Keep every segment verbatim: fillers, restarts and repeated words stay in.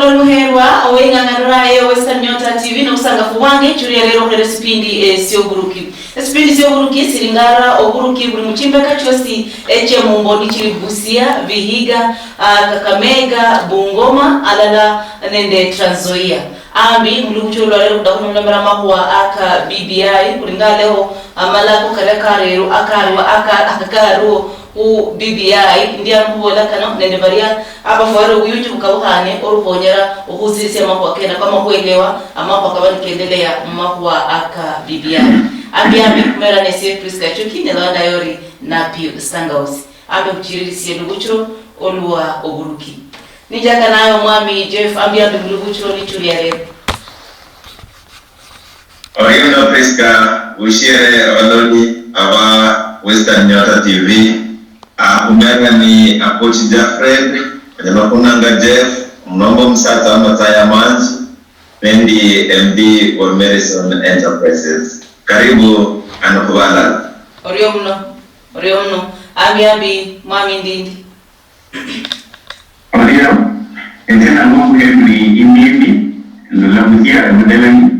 Oluherwa oweng'ang'anira eyo Western Nyota T V nobusangafu bwange churia lero khurera esipindi esioburuki. Esipindi sioburuki silingara oburuki buli muchimbeka chiosi eche mumbo nichili Busia, Vihiga, ah, Kakamega, Bungoma, alala nende Trans Nzoia. Ambi mulubuchiro lwa lero khudakhunulomera amakhuwa aka B B I khulingaleho amalako karia karero akarwa aka- akakariwo khu B B I. Ndi ano khubola kano nende baria abafwara obuyunji bukabukhane orukhonyera okhusirisia amakhuwa kenako ama khwelewa amakhuwa kaba nikendelea mumakhuwa aka B B I. Ambi ambi khumera nesie Prisca Chuki ne Lwanda Yori na Pius Sangausi. Ambi khuchiririsie lubuchiro olwa oburuki. Ninjaka naye omwami Jeff, ambi ambi mulubuchiro nichulia lero. Oriuno Prisca, bushiere abaloli aba Western Nyota T V. Akhumera ni Akochi Jafred, onyala khunanga Jeff, omulongo omusatsa w'amatsayi amanji, nendi M D wa Medicine Enterprises. Karibu ano khubalala. Orio muno, orio muno. Ambi ambi, mwami Ndindi. Orio, esie nangwa Henry Imimi, ndula Busia, Ebudalangi,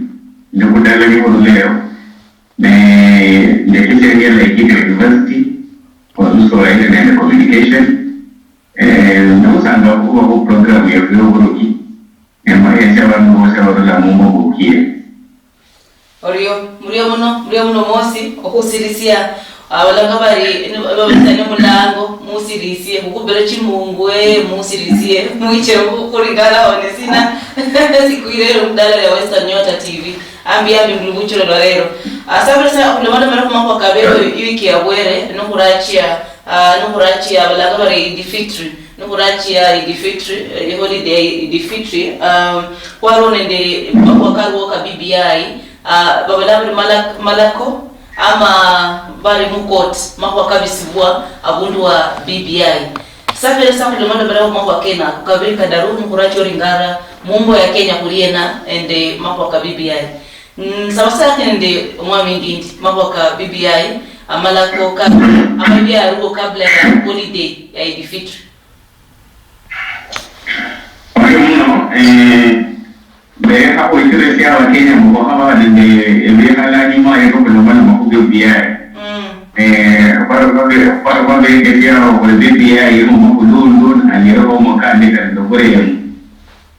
ndi Budalangi khuruleo, ne ndekisia Laikipia University, for Swahili nende Communication. Eh, nabusanga khuba khu program yefu yoburuki, nemba yesi abandu bosi abarula mumbo bukie. Orio, murio muno, murio muno mwosi, okhusirisia, abalanga bari, ni- babetsa ni mulango, musirisie, khukhupire chimungu, eh, musirisie, mwiche khu- khulingala one sina, siku ilero mudala lya Western Nyota T V. Ambi, ambi, muli buchiro lwa lero. Asabire sa khulomalomera khumakhuwa kabere iwiki yabwere, nokhurachia, ah, nokhurachia, abalanga bari Eid Fitri. Nikhurachia Eid Fitri, eh, holiday ya Eid Fitri, um, khwaliwo nende makhuwa kaliwo ka B B I, ah, babala bali mala- malako, ama bali mu court, makhuwa kabisibwa abundu wa B B I. Safere sa khulomalomera khu makhuwa kena, kabili kadaru nikhurachia oringara mumbo ya Kenya khuli yena nende makhuwa ka B B I. Mm, sawa sawa nende omwami Ndindi, makhuwa ka B B I, amalako ka, ama byaruwo kabla ya holiday ya Eid Fitri. Orio muno, eh, mberekha khwechulisia Abakenya mbu bakhaba nende ebikhala anyuma yeko khulomba namakhubi B B I. Mm. Eh, khwali babe-, khwali babekesia khuli B B I iri mumakhulundu, nanyere khomokandika nende oburemu.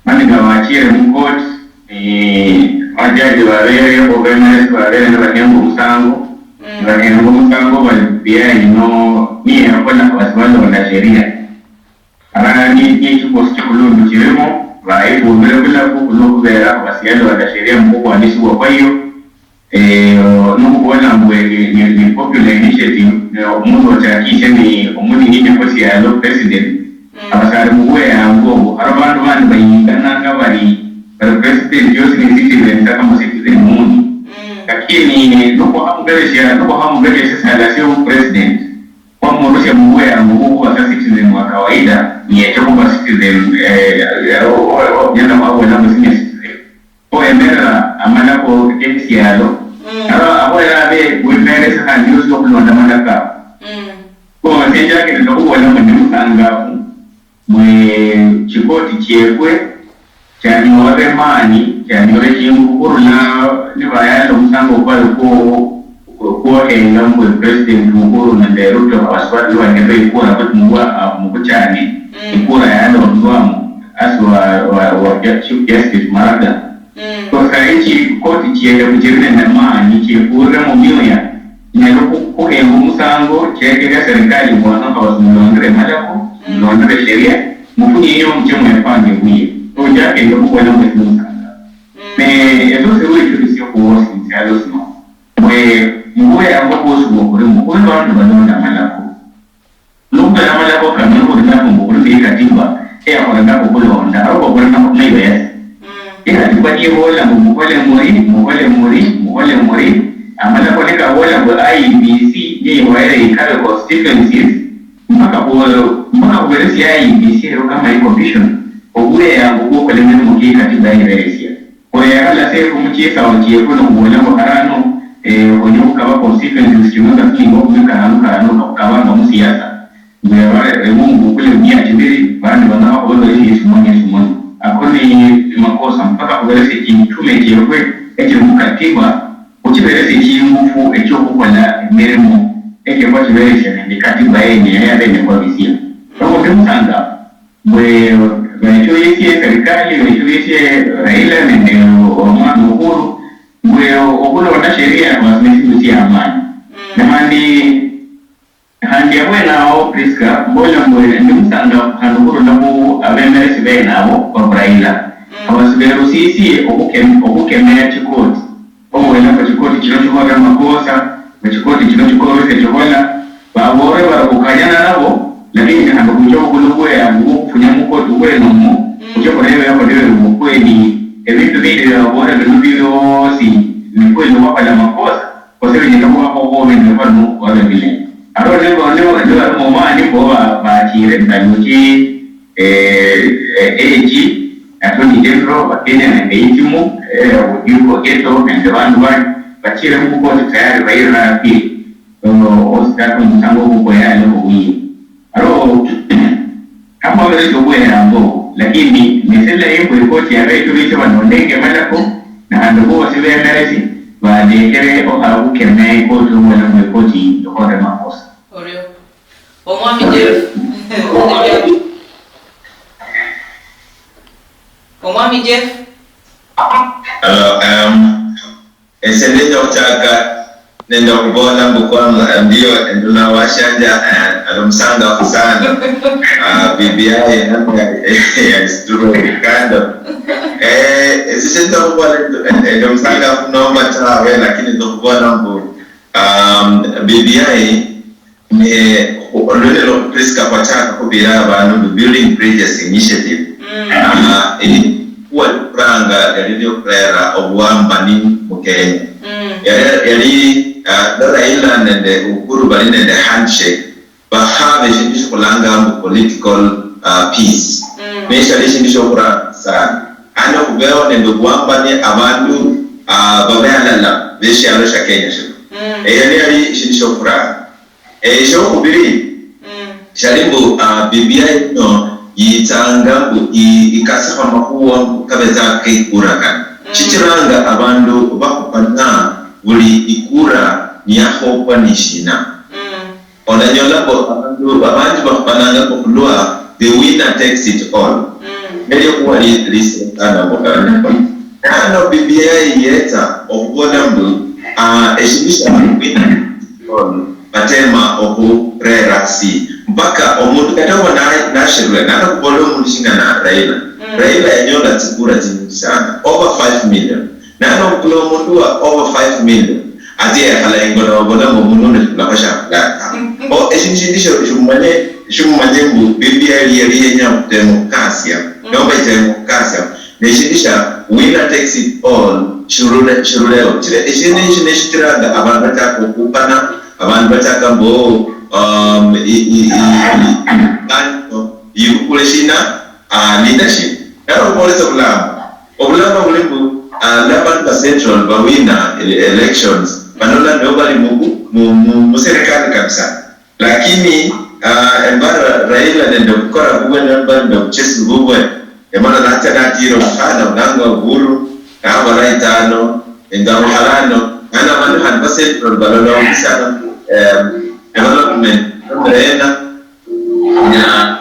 Mani nga bachire mu court, ni bajaji babereho, bemeresi babere nibahenga omusango, mm, nibahenga omusango bali B B I yino niye yakhola khaba sibalonda sheria. Ara ni, ni chikosi chikhulundu chirimo, bayifumbire bulafu khulwo khubera khaba siyalonda sheria mukhukhwanisibwa khwayo. Eh, nokhubola mbu ni, ni, ni popular initiative, eh, omundu ochakishe ni omunininya khwesialo, president, mm, abasali mubuweyangu obo, ara bandu bandi bayingananga bari, bari president yosi ni citizen, sa kama citizen wundi. Mm. Lakini nokhwakhamuberesia, nokhwakhamuberesia sisala sio president, khwamurusia mubuweyangu bwo khuba sa citizen wa kawaida, niyecha khuba citizen, eh, eh, o-, o-, o-, onyala khwabola mbu senior citizen. Kho emerera amalako kesialo. Mm. Aba, aboera abe bwemeresi khandi yosi okhulonda amalako ako. Mm. Kho esie njakerera okhubola mbu ndi musangafu mwe chikoti chiefwe chianyoole maani, chianyoole chingufu khurula nibayala omusango kwabwe kwo, kwo, kwohenga mbu President Uhuru nende Ruto abasubati nibanyoole ikura mubwa-, mubuchani, mm, ikura yalondwamo as wa, wa, wa Ju-, Chief Justice Maraga. Mm. Kho sahi chi-, koti chiefu chiri nende amaani, chiefurire mumioya, chinyala khu-, khuhenga omusango, chiekeria serikali mbu ano khaba simulondere malako, mm, simulondere sheria, mufunye iyo muche mwepange buye. Kho njakenda okhubola mbu esi musangafu. Mm. Ne eso siwechulisia khuosi musialo sino, mbwe mubuweyango bwosi bwokhuri mbu khube bandu balonda amalako. Nokhubera amalako kano nikhuli nako mbu khuli nende ikatiba eyakhola nako okhulonda, arokho khuli nako khunaiwe yase. Mm. Ikatiba niyibola mbu mukhole muri, mukhole muri, mukhole muri, amalako nikabola mbu I E B C niyo ihoyere ikabe constituencies, mpaka khu-, mpaka khuberesia I E B C eyo kama i commission, obuweyango bwokhukhola emirimo kia ikatiba yayiberesia. Khweyakhala sefu muchisawo chiefu nokhuboola mbu kharano, eh, khwenya okhukaba constituencies chino nga silingi okhumi karano karano, nokhukabanga musiasa. Mbu yaba ewe mubukule mia chibiri, bandi bano bakhuba bali ni esimoni esimoni. Ako ni makosa mpaka khuberesie chitume chiefwe echiri mukatiba, khuchiberesie chingufu echiokhukhola emirimo ekiefwe chiberesia nende katiba yene yabenyekwa bisia. Kho ndi musangafu mbwe bechulisie serikali, bechulisie Raila nende omwana Uhuru, mbwe okhulonda sheria khwasi neshindu shiamani. Ne khandi, khandi abwene ao, Prisca, mbola mbwe ndi musangafu khandi khurula khu abemeresi bene abo babu Raila, abasiberusisie okhukem-, okhukemea chikoti. Obuwelako chikoti chino chikholere makosa, ne chikoti chino chikobese chikhola, baboore bari khukanyana nabo, lakini khandi khucha okhukhola obweyangu bwokhufunya mukoti bwene omwo, khuche khurebekho nibe obukweli, ebindu bindi biababoore bino biosi ni kweli khwakhola makosa, kose binyala khubakho obwobindi bwano bwabe bilayi. Aro nibo, nibo, nibo, nibo mani bo ba-, bachire ndanyuchi eh, eh, A G, Attorney General wa Kenya nende Ichimu, eh, Oduke Ogeto nende bandu bandi bachire mukoti tayari bayirira appeal, ositaka omusango kukwo yale obwiyi. Aro, kamwabere chobwera mbo, lakini neselayi mbu ekoti yabecho becho banondenge malako, na bandu bosi bemeresi, balekere okhara khukemea ekoti obola mbu ekoti ikhore makosa. Orio. Omwami Jeff. Omwami Jeff. Hello, um, ese ndenya okhuchaka nende okhubola mbu kwam-, ndio, endula washanja, eh, ali omusangafu sana. Ah, B B I yali, yali stroke kando. Eh, ese senda okhubola ndio, eh, ndi omusangafu nomba tawe, lakini ndokhubola mbu, um, B B I Ne, khu-, olwene lwa Prisca khwachaka khubira abandu mbu Building Bridges Initiative, ah, elikhuwa likhuranga liali liokhurera obuhambani mu Kenya. Yali, yali, ah, lwa Raila nende Uhuru bali nende handshake, bakhaba eshindu shikhulanga mbu political, ah, peace. Ne shali eshindu shiokhuranga sana. Ano khubeho nende obuhambani, abandu, ah, babe halala beshialo shia Kenya shino. Eyo niyali eshindu shiokhuranga. Eshokhubiri, shali mbu, ah, B B I yino yitsanga mbu i-, ikasikho amakhuwa mbu kabetsa keikura kano. Shichiranga abandu bakhupana buli ikura niyakhopwa ni shina. Olanyola mbu abandu abanji bakhupananga mbu khulwa the winner takes it all. Nelikhuwa li-, lisi sana mbu nano B B I yetsa okhubola mbu, ah, eshindu shia winner takes it all. Batema okhurera asi mpaka omundu kata oba na-, nashirwe, nano khubola omundu shingana Raila. Raila yanyola tsikura tsinyinji sana, over five million. Nano obukula omundu wa over five million, ati yekhala ingo nobola mbu omundu uno shikhulakho shia fulani. O, eshindu shindi shio-, shimumanye, shimumanye mbu B B I yali yenya khutema okhukasia, nomba itema okhukasia. Neshindu shia winner takes it all, shirule-, shiruleho. Chile, eshindu eshi neshichiranga abandu bachaka okhupana, abandu bachaka mbu, um, i-, i-, i-, i-, yibukule shina, ah, leadership. Nalo okhwolesa obulamba. Obulamba buli mbu, ah, nabandu ba Central bawina ele-, elections, banola nibo bali mu, mu, mu, mu serikali kabisa. Lakini, ah, embara Raila nende obukora bubwe nende obuchesi bubwe, emala natsia natira omukhana olangwa Uhuru, nabola itano, engarukha lano, nano abandu khandi ba Central balola omusiani, em, development, nomurena, nya-,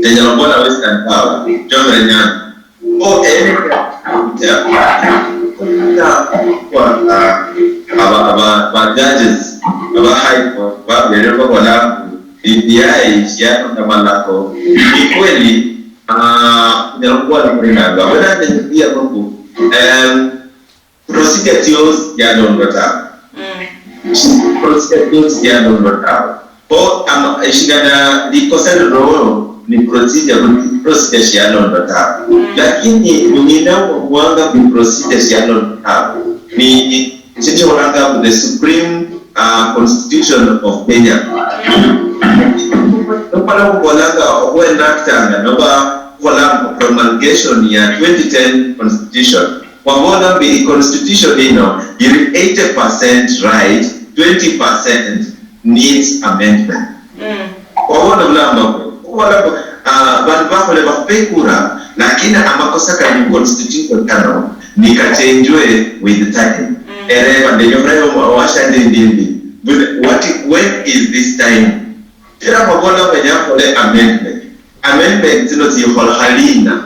enyala khubola Western Power, Jomo Kenyatta. Kho, eh, aba, aba, ba judges, aba High Court, babeere babola mbu B B I shialonda malako. Ni kweli, ah, nyala khubola khuli nanga. Abwe nanje nibia mbu, em, procedure tsiosi tsialondwa tawe. Procedure tsiosi tsialondwa tawe. Kho ama-, eshingana likosa lilio ni procedure, procedure shialondwa tawe. Lakini nina obuwanga bwi procedure shialondwa tawe. Ni shindu shikhulanga mbu the Supreme, uh, Constitution of Kenya. Nokhola khubolanga okhwenactanga noba khukholanga promulgation ya twenty ten Constitution. Khwabola mbu i constitution ino iri eighty percent right, twenty percent needs amendment. Khwabola bulamba mbu, khubola mbu, ah, bandu bakhole bakhupe ikura, lakini Lakini amakosa kali mu constitution kano nikachenjwe with time. Mm. Ereba, ndenyora yo owashande ndindi. But what, when is this time? Kila mabola mwenye akole amendment. Amendment zino zikhola halina.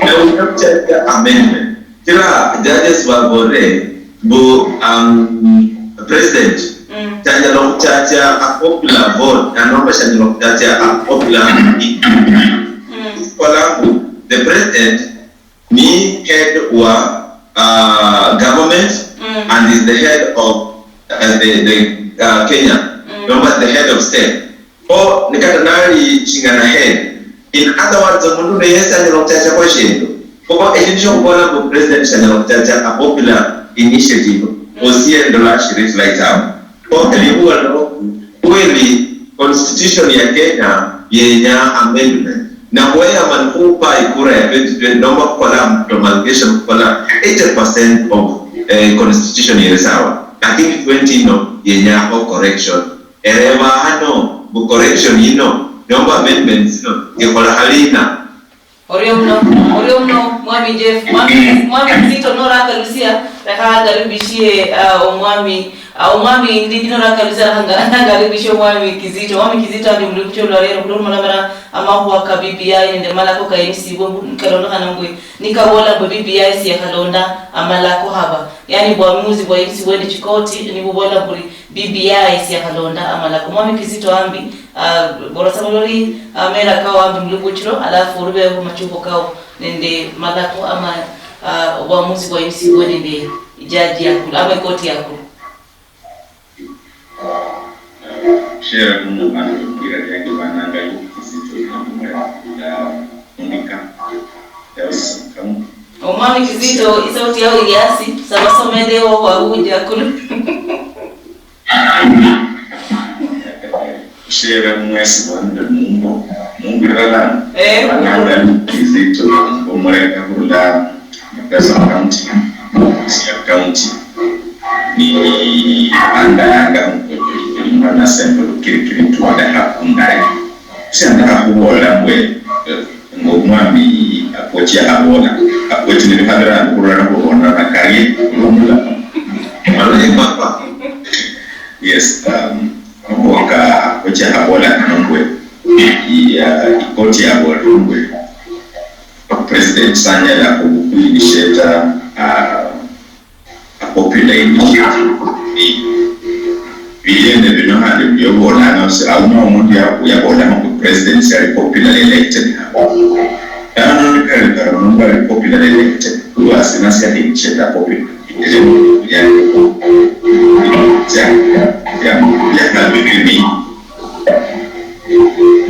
Na unakuchacha amendment. Kila judges babore, bu, um, president, mm, shanyala okhuchacha a popular vote, nanomba shanyala okhuchacha a popular, mm, kolangu, the president ni head wa, uh, government, mm, and is the head of, uh, the, the, uh, Kenya. Mm. Remember, the head of state. Kho nikata nali shingana head. In other words, omundu uno yesi anyala okhuchacha kwa shindu. Kho eshindu shokhubola mbu president shanyala okhuchacha a popular initiative, mm, osie ndola shiri fly tawe. Kho elikhuwa lino, kweli constitution ya Kenya yenya amendment. Na khweyama nikhupa ikura ya twenty twenty, nomba khukhola promulgation, khukhola eighty percent of, eh, constitution yeri sawa. Lakini twenty ino yenyakho correction. Ereba hano mbu correction yino nomba amendments zino zikhola halina. Orio muno, orio muno, Mwami Jeff. Mwami, Mwami Kizito norakalusia, lekha ngaribishie, ah, omwami, ah, omwami Ndindi norakalusia, lekha nga-, ngaribishie omwami Kizito. Omwami Kizito andi muli bucholo lwa lero, khulomolomera amakhuwa ka B B I nende malako ka M C bwe, kalondokhana mbwe, nikabola mbwe B B I siyakhalonda amalako haba. Yani bwamuzi bwa M C bwene chikoti, nibubola buri, B B I siyakhalonda amalako. Mwami Kizito Ambi, ah, borosa muloli, ah, mera kao ambi mulubuchiro, alafu orubeho machuko kao nende malako ama, ah, obwamuzi bwa M C bwe nende ijaji yakulu, ama ikoti yakulu. Shera kuno bandu bakwira lyange bananga yo Kizito Ambi mwe, ah, munika. Omwami Kizito, isauti yao ili asi, saba somede wo kwa huja kulu. Shera mwesi wande mumbo, mumbo rala. Eh. Bananga Kizito, omureka khurula Mukasa County, Busia County. Ni andayanga mwana sembo kirikiri tuwade hakundaya. Siandakha khubola mbwe, eh, ng'omwami Akochi yahabola, Akochi nibikhabira ndi khurula nikhubonana karie, khulomula. Yes, um, nokuwaka Akochi yahabola kano mbwe, i-, uh, ikoti yabola mbwe, President sanyala khu-, khuinitiate, uh, a popular initiative. Biyene bino khandi biobolanga busa, auno omundu ya-, yabolamo ku president sali popular elected. Lano nikali kali omundu ali popular elected, lwasina sia initiate a popular initiative? Ya, ya, ya, ya,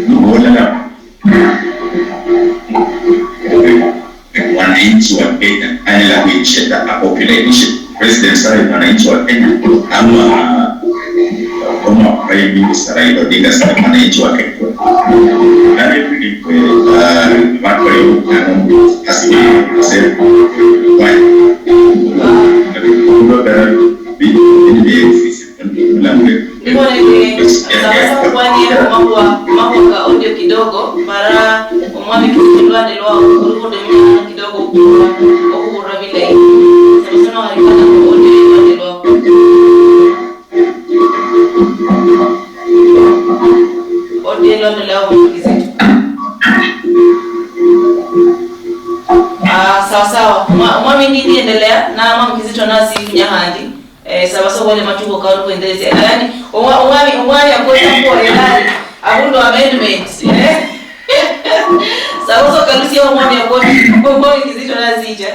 nubola mwananchi wa Kenya anyala khwinitiate a popular initiative. President sali mwananchi wa Kenya, ama former Prime Minister Raila Odinga sali mwananchi wa Kenya? Nani kuli kwe, ah, bantu bali mukano, asi, asi, why? Kuno dala, bi, bi, bi, bi, bi, bi, bi, bi, Nibone nge, sasa khukwanie khumakhuwa, khumakhuwa ka audio kidogo, mara omwami Kizito lwande lwao, ori khudemia kidogo okhuburira, okhuburira bilayi. Sasa noharikana khu audio lwande lwao. Audio lwande lwao, Kizito. Ah, sawa sawa. Mwa-, mwami Ndindi endelea, na mwami Kizito nasi kunya handi. Eh, saba sobole machuko kao nikwendelesya. Yaani, omwa-, omwami, omwami akwenda khwolela ari, abundu amendment. Eh? Saba sokalusia omwami akwenda, omwami Kizito nasicha.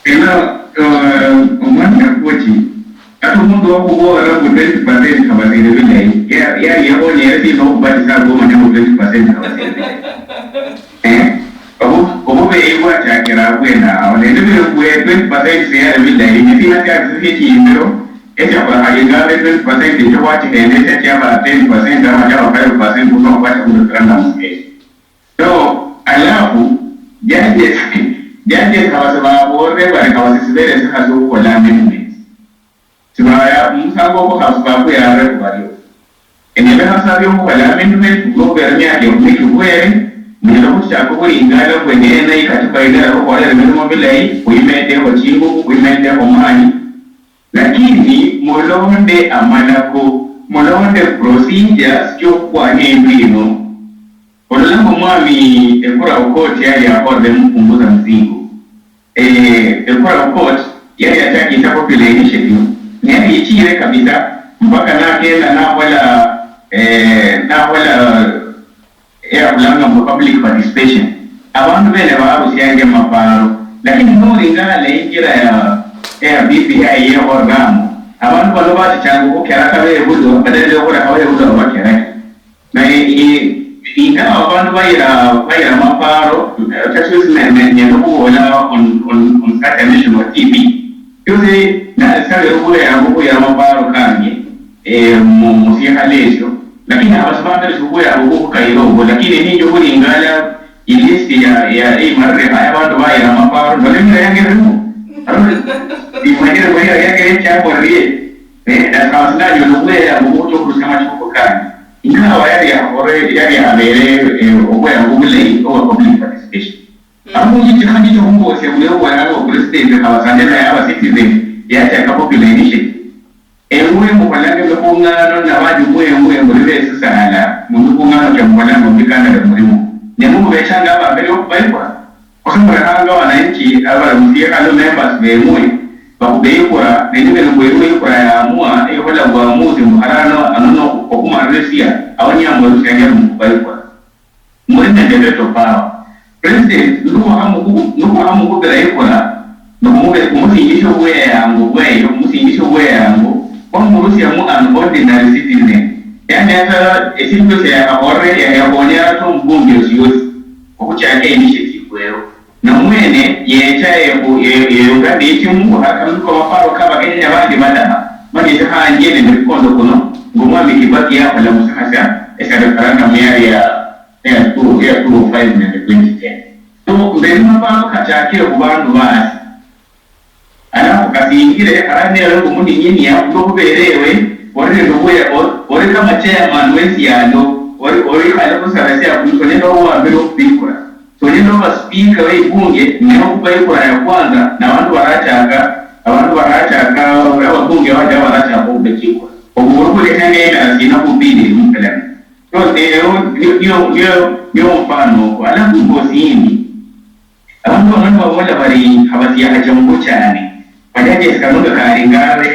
Ela, eh, omwami akwoti, ata omundu wakhubola mbu twenty percent khabasire bilayi, ya-, ya-, yabonye yali sina okhubatisa mbu omanya mbu twenty percent khabasire bilayi. Eh, obu-, obubeyi bwachakira abwene awo, nende biri mbwe twenty percent siyali bilayi, ne sina syali sisye chiyimbiro, esyakholekha linganga twenty percent esyo khwachikhendesya chyaba ten percent ama chyaba five percent buno khwacha mu referendum stage. So, alafu, judges, judges khaba sibaboolere bari khaba sisibere sikha syokhukhola amendments. Sibaya omusango okwo khasi bakwirarire khubario. Enyolekha sa byokhukhola amendment khulwo khubera emyaka ekhumi kikhwere, Munyala khuchaka okhulingala mbwe nena ikatiba inyala khukholela emirimo milayi, khwimetekho chingufu, khwimetekho mani, lakini mulonde amalako, mulonde procedures chiokhukwania indu yino. Olola mbu mwami Ekuru Aukot yali yakholile mupunguza mzigo. Eh, Ekuru Aukot yali yachakisha popular initiative, ne yali ichire kabisa, mpaka nakenda nakhola, eh, nakhola eyakhulanga mbu public participation. Abandu bene barusianga amaparo, lakini nolingala injira ya, ya B B I yekholamo, abandu bano bachachanga okhukeraka bebulwa, badala yokhulekha bebulwa bakerake. Naye, eh, ingawa abandu bayira, bayira amaparo, eh, ata siosi ne, ne, nyala okhubola on, on, on such a national T V. Siosi nasabire okhubeera okhuyira amaparo kange, eh, mu, mu siekhala esio. Lakini haba sibangalisi okhuyira okhukayira okwo, lakini ninja okhulingala ilist ya, ya, eyimalire haya abandu bayira amaparo, ndola emira yange irimo. Imanyire mira yange echambo rie. Eh, nasaba sinanyola okhuyira okhucha okhurusia amachoko kange. Ingawa yali yakhore-, yali yabeere, eh, obweyangu bulayi obwa public participation. Akhunji chikhandi chokhumbosia buli obweyangu bwa president khaba sande naye aba citizen yachaka popular initiative. Eng'we mukholanga emikhung'ano nabandi mweng'we muli besisaala mumikhung'ano kiamukholanga mubikanda bia mulimo. Ne mubechanga abamberi okhubaibwa. Khusimuliranga wananchi abali musialo members beng'we bakhube ikura, nende bene khwirwe ikura yaamua ekhola uamuzi mbu khale ano, ano no okhumalirisia, ao niye amwerusianga mukhuba ikura. Muli nende veto power. President nikhwakhamukhubira ikura, nokhumusinjisia obweyango bwaye, okhumusinjisia obweyango, khwamurusiamo an ordinary citizen. Yani ata esindu siosi yakhabolere, yakhabonia ata omubunge yosi yosi. Okhuchaka initiative eyo. Nomwene yecha yehu-, ye-, yeyunga netimu, okhakama niko maparo kabakenya nabandi badaha, mani ese khanje nende lukondo kuno, ngomwami Kibaki yakhola musikhasya esya referendum yali ya, ya two, ya two oh five nende twenty ten. So, mberi maparo kachakire khubandu basi. Alafu kasingire, arali newe ng'omuning'inia, khulwo khubeera ewe, ori nende obweya, ori, ori kama chairman w'esialo, ori, ori khale khusala siakulu, sonyala owambire okhupikura. Sonyala oba speaker we ibunge, ne okhupa ikura ya kwanza, na abandu barachaka, abandu barachaka, ababunge bacha barachaka okhupa chikura. Obwo ori khulekha engenda sina khupindi eri mupilani. So, eyo, nio, nio, nio, nio mfano okwo. Alafu mbosi yindi, abandu bano nibabola bari, "Khabasiakhacha mubuchani." Bajaji esikanunga kari ngare,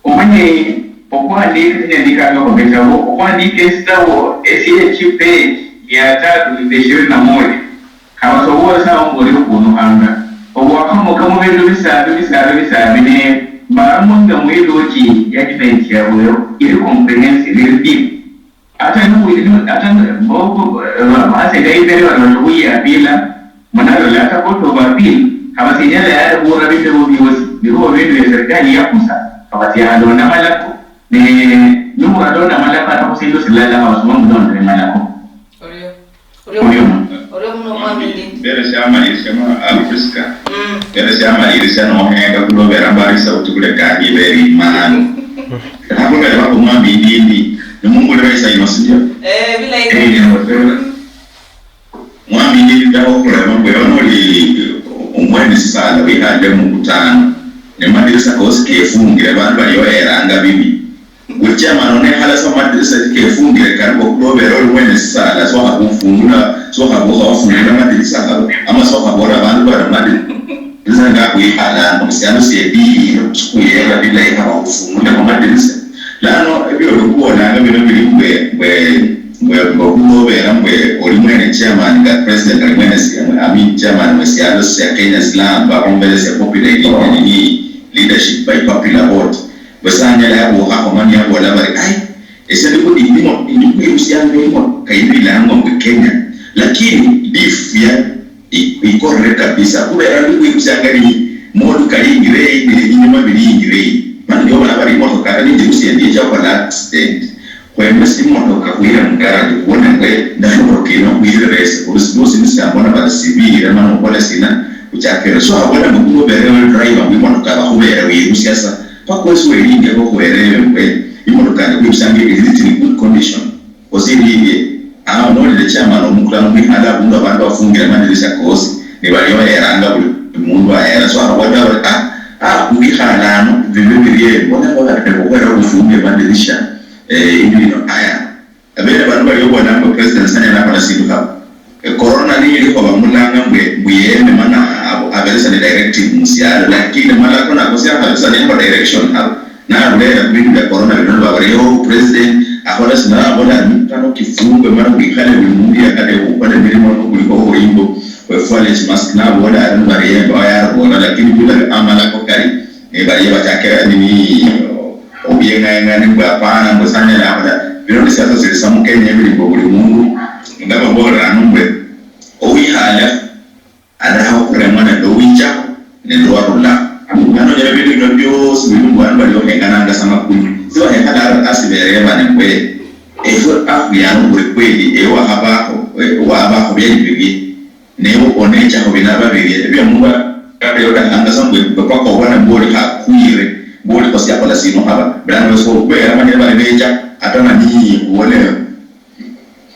omanye okhuandika, sinyandikanga khubitabo, okhuandika esitabo esie chipeji mia tatu nende ishirini na moja. Khabasobola sawa mbu orio okhunukhanga. Obwakhamoka mubindu bisabi, bisabi, bisabi, ne mbaramo nga muiluchi judgment yabwe iri comprehensive, iri deep. Ata niwi-, ni-, ata ni-, mbo-, mbo-, ba-, basenga imberi bano batokhuyapila, munalola ata court of appeal, khaba sinyala yali khura bindebo biosi, nibo bindu bia serikali yakusa, khaba sialonda malako, ne nimualonda malako ata khusindu silala, khaba simamulondere malako. Orio. Orio. Orio. Orio muno mwami ndi. Mbere siamalirisya ma Africa. Mm. Mbere siamalirisya nohenga kulobera mbari sauti kule kandi iberi imani. Nakhubere bako mwami ndindi, nimungulira isa ino sindio? Eh, bila ino. Eh, mwami ndindi ndakho khureba mbwe ono oli omwene sisala wikhale mukutano. Ne madirisa kosi kefungire bandu bali oheranga bibi. Buli chairman onekhala sa madirisa kefungire karibu okhulobera oli mwene sisala, sokhaba ofungula, sokhaba okhafungula madirisa kabo, ama sokhaba ori abandu bari madirisa nga khwikhalanga musialo siedini, sikhuyera bilayi khaba khufungulekho madirisa. Lano ebyo oli khubolanga bino bili mbwe, mbwe, mbwe, mbwe okhulobera mbwe oli mwene chairman nga president ali mwene si-, I mean chairman we sialo sia Kenya Islam, bakhombelesia popular nini, leadership by popular vote. Bwe sanyala yabukhakho mani yabola bari, "Ai, ese ndi khudi ndimo, ndi khwirusianga imotoka yino ilangwa mbu Kenya, lakini diff ya i-, ikorere kabisa, khubera ndi khwirusianga ni motoka yingire eyi, ne binyuma bili yingire eyi." Mani ndio bona bari imotoka ata ninjirusia ndi echa khukhola accident. Khwemesa imotoka khuyira mu garage, khubone mbwe ndali imotoka ino khuyirire ese, khulusi lwosi nisiambona bari sibiyire, mani okhola sina, khuchakere. So, habona mbu khubera ewe driver mbu imotoka bakhubera wirusia sa, paka wesi welinde khukhwere ewe mbwe imotoka ndi khwirusianga ili in good condition. Osirindie, Awo nolile chairman omukulano mwikhale abundu abandu bafungile madirisha kosi, nibalio bayeranga buli mundu ayera. So akhabola bari, "Ah, ah, khwikhala ano, bibe birie, mbona mbabarebe okhwera obufunge madirisha, eh, ibino aya." Abene bano balio bona mbu president sanyala nakhola sindu khaba. E, corona niyiliho bamulanga mbwe, mbwe yeme mana abo, abelesa ni directive musialo, lakini malako nako siakhabisa nemba direction khaba. Narulera ku bindu bia corona bino, nibabara, "Yo, president akhola sina?" Nabola ari, "Mikutano kifungwe, mara wikhale buli mundu yakhale ukhole milimo nokulikho obulimbo, wefwale chimask." Nabola ari, "Nibariemba, wayarubona, lakini bila amalako kali, nibarie bachakira nini, obuyengayenga nibwa hapana, mbwe sanyala akhola." Bino ni siasa sili sa mu Kenya, ebili mbwe buli mundu, nga babola ano mbwe, owikhale adaha okhuremwa nende owichaho nende owarulaho. Nano nyala ebindu bino biosi bili mbu bandu bali okhengananga sa makulu. Sibahekhala ari asi berebane mbwe, efwe akhuyano buli kweli, ewe wakhabaho, eh, wabaho byali bibie, newe onechaho binaba bibie. Ebyo mundu ayodakhanga sa mbwe, mbwe paka obone mbwe oli khakwire, mbwe olikho siakhola sino khaba. Bulano besi okhubera mani bali becha, ata nani khuwone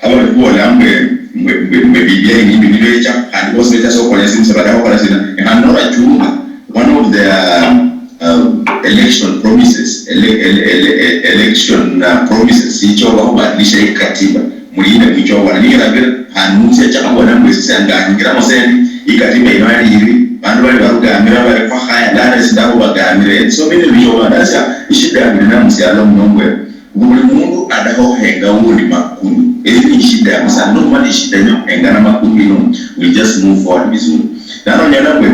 Abali khubola mbwe, mbwe, mbwe, mbwe Biblia ni imbi nibecha, khandi bosi becha sokhola sina, sebadakha khukhola sina. Ne khandi norachunga, one of their, um, election promises, ele-, ele-, ele-, ele-, election, uh, promises, sichoba khubadilisha ikatiba, mulinde mwichoba, niyo nabira, khandi munsi acha khabona mbwe sisanganyingiramo sendi, ikatiba ino ali iri, bandu bali barugamira, bali kwa khaya, lale sindakho bagamire. So many bichoba, that's a, ishida yabirina musialo muno mbwe, Buli mundu adaha ohenga wundi makulu. Eyi ni shida ya musani. Nomumala ishida yino ohengana makulu ino, we just move forward vizuri. Nano nyola mbwe,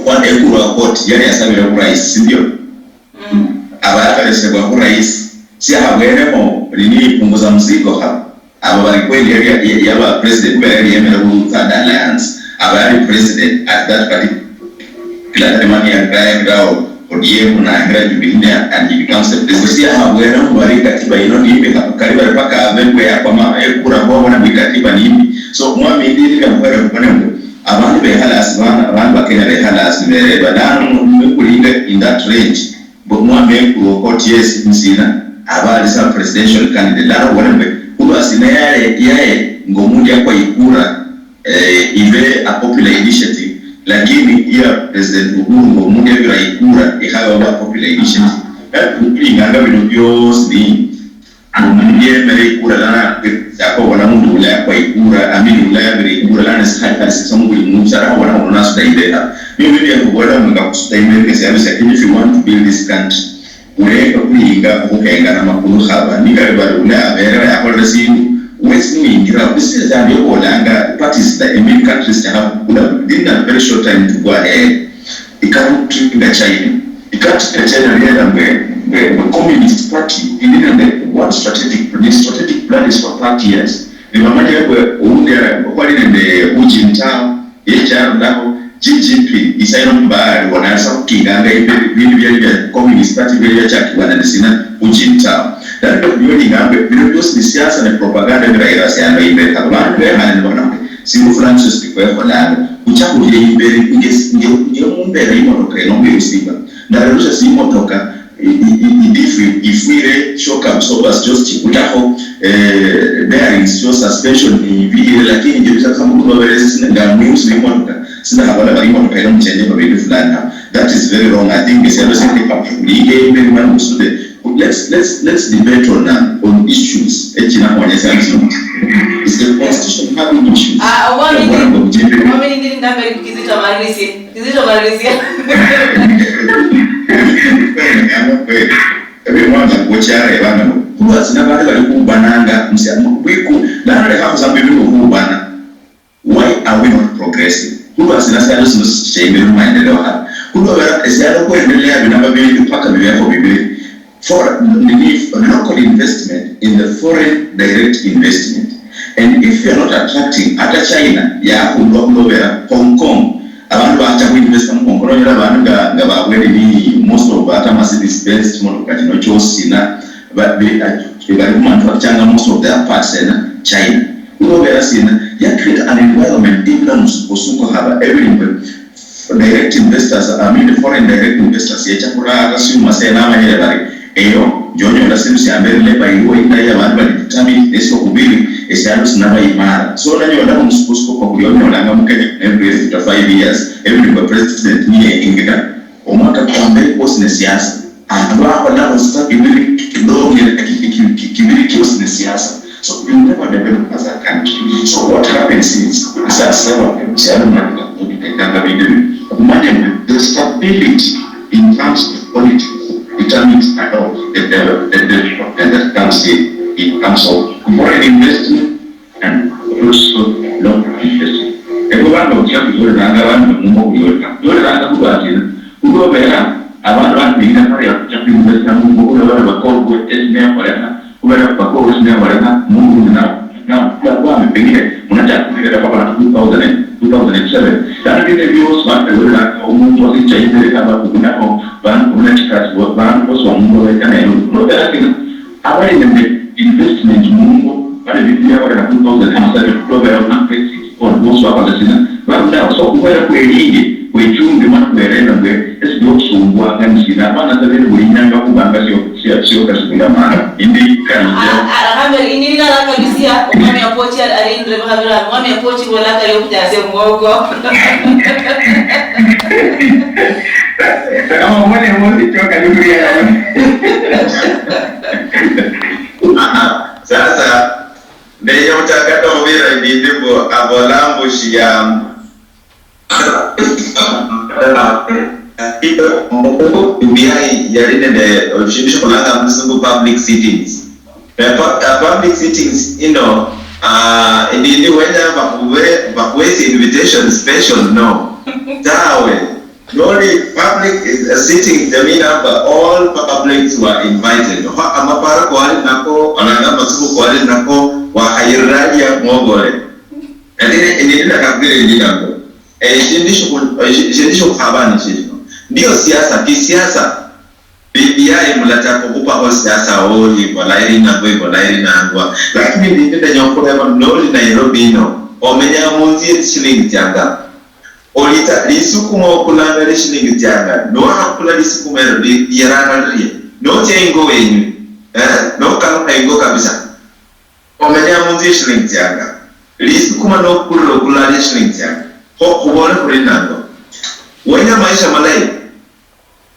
kwa ekulu wa court, yali yasabire khu rais, sindio? Mm. Aba yakalesebwa khu rais, siyahabwereho nini punguza mzigo haba. Abo bali kweli yali ya, ya, yaba president, kubera yali yemere khu Third Alliance. Aba yali president at that particular Kila time ati yandaya kirao, O D M nahira Jubilee and he becomes the president. Siyahabwera mbu bari ikatiba yino nimbi, kali bari paka abe mbu yakwama ekura khwabona mbu ikatiba nimbi. So, mwami, indi nikamukhwere khubone mbu abandu bekhala asi bana, abandu ba Kenya bekhala asi nibereba, lano nikulinga in that range, mbu mwami ekura okoti yesi musina, aba ali sa presidential candidate. Lano khubone mbu khulwa sina yaye, yaye, ngomundu yakwa ikura, eh, ibe a popular initiative, lakini iya President Uhuru ngo omundu ebira ikura ikhabe oba a popular initiative. Kati khulinganga bino biosi ni omundu yemere ikura lana, yakobona mundu ula yakwa ikura, amini ula yabira ikura lana, sikhali khali sisa mubuli mundu, sara khobona mundu nasuda imberi. Nibyo bindu yakhubola mbu nga khusuda imberi kesialo sia Kenya, if you want to build this country, Khulekha khuyinga okhuhengana makulu khaba nikali bali ule abeera yakholere sindu, wesi niyingira, this is a, ndio bolanga, parties that in many countries they have could have within a very short time to go ahead. Icountry nga China. Icountry nga China niyenda mwe, mwe, mwe communist party, ili nende one strategic, the strategic plan is for thirty years. Nibamanya mwe, oundi, okwali nende Hu Jintao, Yecharulaho, Xi Jinping, isaino mbaali bona asa khukinganga imberi bindu byali bya Communist Party byali byachakibwa nende sina, Hu Jintao. Lano ndio ning'ambe, bino biosi ni siasa ne propaganda birayira siano imberi. Abandu bekhale nibona mbu sindu fulani siosi nikwekholanga. Khucha khulia imberi, nge, nge, nge mumbera imotoka ino mbe usimba. Ndarerusha simotoka, I, i, i, idifu ifwire, shock absorbers just chibulaho, eh, bearings cho suspension ibiyire, lakini nje bisa kama kuno bere sina nga mwinsu imotoka, sina habala bali imotoka ino mchenye kwa bintu fulani. That is very wrong. I think it's everything they have to lead in very man musude. Let's, let's, let's debate on, uh, on issues. Echina kwa nyesa issues. Is the constitution having issues? Ah, obwami, obwami, obwami, obwami, obwami, Kizito Malisia. Kizito Malisia. Kweli, kweli, kweli. Ebyo mwana kuchara ebana no. Kulwa sina bali bali kubananga, msia, bwiku, lana leka kusamba ebyo kubana. Why are we not progressing? Kulwa sina sialo sino sichembe maendeleo hapa. Kulwa bera, esialo kuendelea binamba bingi paka bibeko bibiri. For, nini, local investment in the foreign direct investment. And if you are not attracting, ata China, ya kulwa kulobera, Hong Kong, abantu bacha kuinvesta mu Hong Kong, nonyola abantu nga, nga babwene ni most of ata Mercedes Benz motoka chino chosi na, ba, be, uh, bali kumanufacturanga most of their parts ena China. Kulobera sina, ya create an environment, ibula musukosuko haba, everywhere. Direct investors, I mean foreign direct investors, yecha khurara siuma se namanyire bari, eyo, Njonyola sindu siambere, labor iliwo indayi, abandu bali determined, nesiokubiri, esialo sinaba imara. So nanyolakho omusukosuko kwa buli onyolanga mu Kenya every after five years, every president niyeyingira. Omwaka kwambere kwosi ne siasa. Abandu bakholakho sa kibiri kidogo, ki- ki- ki- kibiri kiosi ne siasa. So you never develop as a country. So what happens is, sasa sialo mali na kudikanga bidiri. Kumanya the stability in terms of politics determines a lot the, the, the development that comes in, in terms of foreign investment and also local investment. Ebo bandu okya kuyoreranga bandu mumbo kuyorera. Yoreranga kubandu ina. Kulobera abandu bandi bina kare ya kucha kuinvesta mumbo kuyorera bakobwe esime yakolekha. Kubera bakobwe esime yakolekha mundu na na kwame pengine munachaka kufikira kwa bandu two thousand and two thousand and seven. Lano bine byosi bandu yoreranga omundu wakicha imbere kaba kukunako bandu kuna chikasi bandu bosi wa mundu weka nayo. Kulobera kina abali nende investment mungo bali bindu byakolera two thousand and seven kulobera ku investment on bosi bakola sina barulawo. So kubera kwelinge kwechunge mana kwerenda mbwe esibyokusumbwanga nisina abana sabere buli nyanga kubanga sio sio sio kasibula mana indi kanja. Arakambere indi nalakalusia omwami apochi arindire bikhabira omwami apochi bolakali okutasia omwoko. Kama mwana mmoja choka dunia. Sasa ndeya khuchaka nokhubira ebindu mbu abola mbu shiya B B I yali nende eshindu shikhulanga mulusungu public sittings. Ne pu- uh, public sittings ino uh, ndindi wenya bakhube bakhwesi invitation special no tawe. Noli public is a sitting seminar, but all publics were invited. Kho amaparo kowali nako, olanga amasuku kowali nako, wakhayirira alia mwobole. Lakini nindi ndakabwire ndi nako. Eshindu shikhu- eshi- eshindu shikhukhabani shirino. Ndio siasa, kisiasa. B B I mulachaka okhupakho siasa, oh, ibola ilinangwa, ibola ilinangwa. Lakini nindi ndenya okhureba, noli Nairobi ino, omenya munzu ye tsishilingi tsianga? Olitsa lisukuma okulanga lishilingi tsianga, niwakhakula lisukuma elo li- lieranga lirie, notsia ingo wenyu, eh, nokalukha ingo kabisa. Omenya munzu yeshilingi tsianga, lisukuma nokulira okulala eshilingi tsianga, kho khubole khuri nando. Wenya maisha malayi,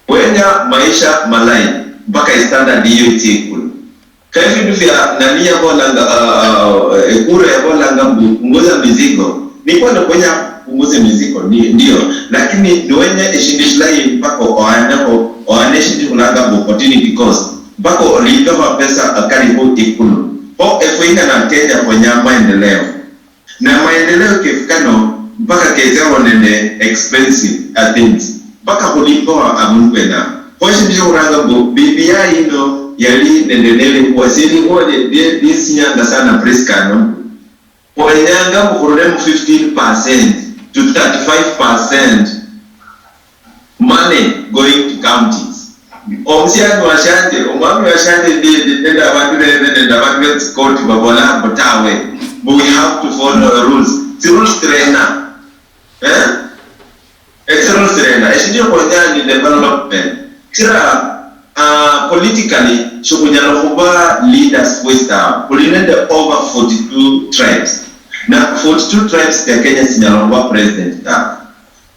wenya maisha malayi, mpaka istandard yiyo itsie ikulu. Kho efindu fia nani yabolanga, ah, ah, ekura yabolanga mbu punguza mizigo, nikwenda kwenya punguze mizigo, ni- ndio, lakini niwenya eshindu shilayi mpaka ohanekho, ohane eshindu shikhulanga mbu opportunity cost, mpaka olipekho amapesa akalikho ikulu. Kho efwe ingana Kenya khwenya maendeleo. Na maendeleo kefu kano mpaka ketseho nende expensive uh, things. Mpaka khulimboa abundu bwena. Kho shindu shiokhuranga mbu B B I ino yali nende nelikhuwa, silikhuwa lie- lie- liesinyanga sana Prisca ano. Khwenyanga mbu khurule mu fifteen percent to thirty-five percent money going to counties. Omusiani washanje, omwami washanje ndi ndi nende abandu bebe nende abandu be tsikoti babola mbu tawe, mbu we have to follow the rules. Tsi rules tsirena? Eh? Etsi rules tsirena? Eshindu ekhwenya ni development. Kira uh, politically shikhunyala khuba leaders fwesi tawe. Khuli nende over forty-two tribes. Na forty-two tribes tsia Kenya tsinyala khuba president tawe.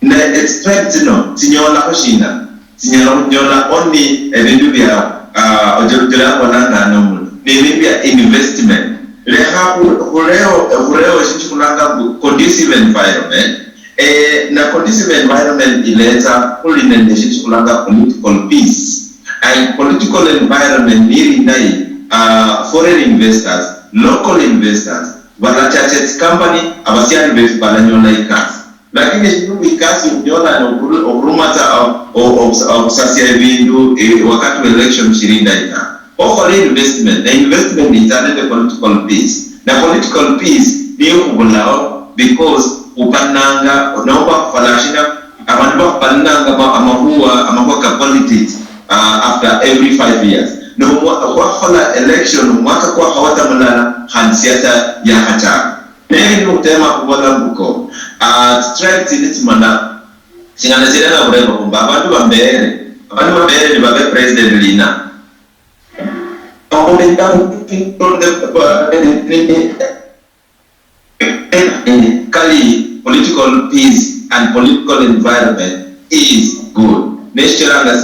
Ne etsitribe tsino tsinyolakho shina? Tsinyala khunyola only ebindu bia ah, ojo- ojolanga bolanga normal, ni ebindu bia investment. Lekha khu- khuleo khuleo eshindu shikhulanga mbu conducive environment. Eh, na conducive environment iletsa khuli nende eshindu shikhulanga political peace. And political environment nili indayi, uh, foreign investors, local investors balachacha tsicompany, abasiani befu balanyola ikasi. Lakini eshindu mbu ikasi unyolane okhuru- okhuruma tsa o- o- okhus- okhusasia ebindu eh, wakati wa election shili indayi ta. Okhole investment, na investment itsa nende political peace. Na political peace niyo khubulao because khupananga nomba khukhola shina, abandu bakhupananga ama- amakhuwa amakhuwa ka politics uh, after every five years. Nomwa- khwakhola election omwaka kwakhawata mulala khandi siasa yakhachaka. Nendi nikhutema khubola mbuko, ah, strike tsindi tsimala, tsingana tsiena naburemba khumba, abandu bambere, abandu bambere nibabe president lina. Kali political peace and political environment is good. Neshiranga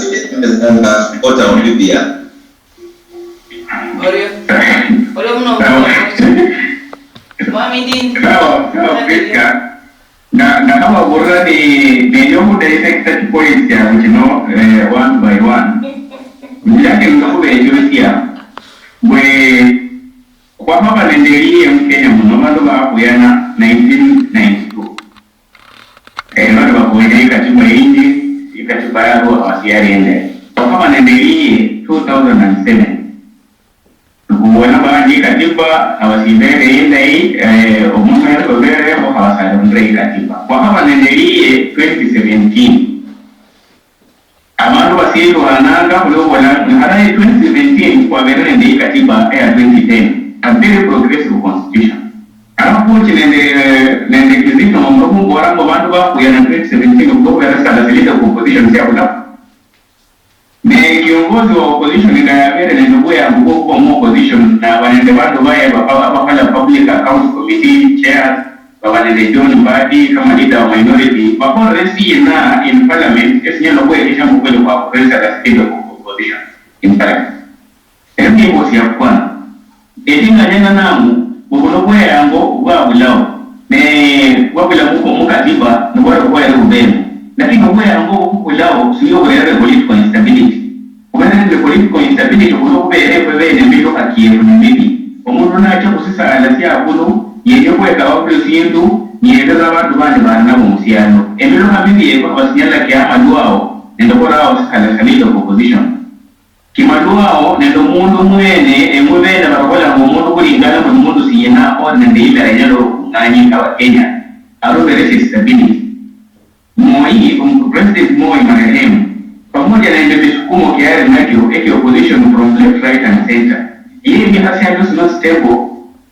sipota olivia. Orio. Orio muno. Mwami Ndindi. Sawa sawa Prisca. Nga nga khababurira ni nenya okhudissecta chipoints chiabwe chino eh, one by one. Njake nga khubechusia mbwe khwakhaba nende eliye mu Kenya muno bandu bakhuyana nineteen ninety-two. Eh, bali bakhwenya ikatiba yingi, ikatiba yabo abasiali ende. Khwakhaba nende eliye two thousand and seven. Nikhubola bandi ikatiba abasibere indayi, eh, omundu yali obereho abasali khunde ikatiba. Khwakhaba nende liye twenty seventeen. Abandu basilwananga khulwobola, hata ye twenty seventeen khwabere nende ikatiba eya twenty ten, a very progressive constitution. Alafu khuchi nende, nende Kizito Mung'aro khumbola mbu bandu bakhuyana twenty seventeen khulwokhubera sala silinde khu opposition siabulafu. Ne kiongozi wa opposition nga yabere nende obuyangu bwokhuba mu opposition naba nende bandu baye abakhola public accounts committee chairs, baba nende John Mbadi kama leader wa minority, bakholere sina in parliament esinyala okhwekesha mbu kweli khwapressure the spirit of opposition in parliament. Eyo niyo imbosi ya kwanza. Etinganya nanangu mbu buno bweyango bwabulao, ne bwabula mu katiba nibwali bwali bubemo. Lakini obweyango obo bubulao siyo bwerere political instability. Khubere nende political instability khulwo khubera efwe bene emilukha kiefu ni mibi. Omundu nacha khusisala siakhulu yenya okhwekaba buli sindu niyetera abandu bandi bali nabo musialo. Emilukha mibi efwe khaba sinyala kia amalwao nende khurao sikhala sia leader of opposition. Kimalwao nende omundu mwene, eng'we bene barabolanga omundu khulingana mbu ni mundu siyina ori nende imera inyala okhung'anyinga Abakenya, arubereshe stability. Moi, omu-, President Moi marehemu, pamoja nende misukumo kiali nakyo ekya opposition from left, right and center, yemikha syalo sino stable,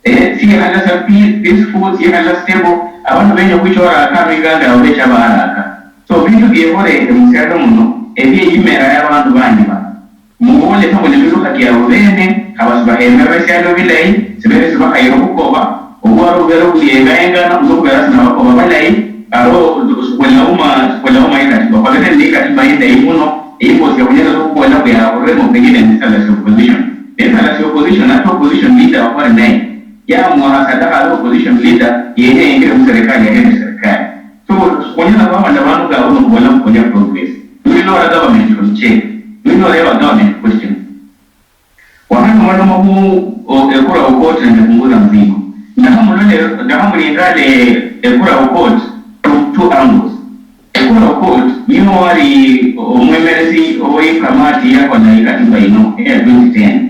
eh, siyekhala sa pe-, peaceful, siyekhala stable, abandu benya okhwicha oraka ano Uganda yabo becha baraka. So, bindu byeholenge musialo muno, ebye imera yabandu bandi bano. Muboole sa mbu nemilukha kiabu beene, khaba sibahemerera esialo bilayi, sibeere sibakhayire okhukoba, obwaro bubeere obuliengayengana, khulwo khubera sinabakoba balayi, aro sikhwelauma, sikhwelauma ikatiba. Khwabere nende ikatiba indayi muno, eyimbosia khunyala sa khukhola buyaruremo pengine nisala sia opposition. Nesala sia opposition, ata opposition leader wakhwali naye, yamuha sadaka ari opposition leader, yenya yengire muserikali, yahende serikali. So, khunyala khwamala bandu ngabo nokhubola mukhonya progress. Nwinyora government from check. Nwinyora ewa government question. Wakati mwaloma khu ekura okoti nende punguza mzigo. Ndakhamulole, ndakhamulindale ekura okoti from two angles. Ekura okoti niyo wali omwemeresi owe kamati yakhola ikatiba ino eya twenty ten.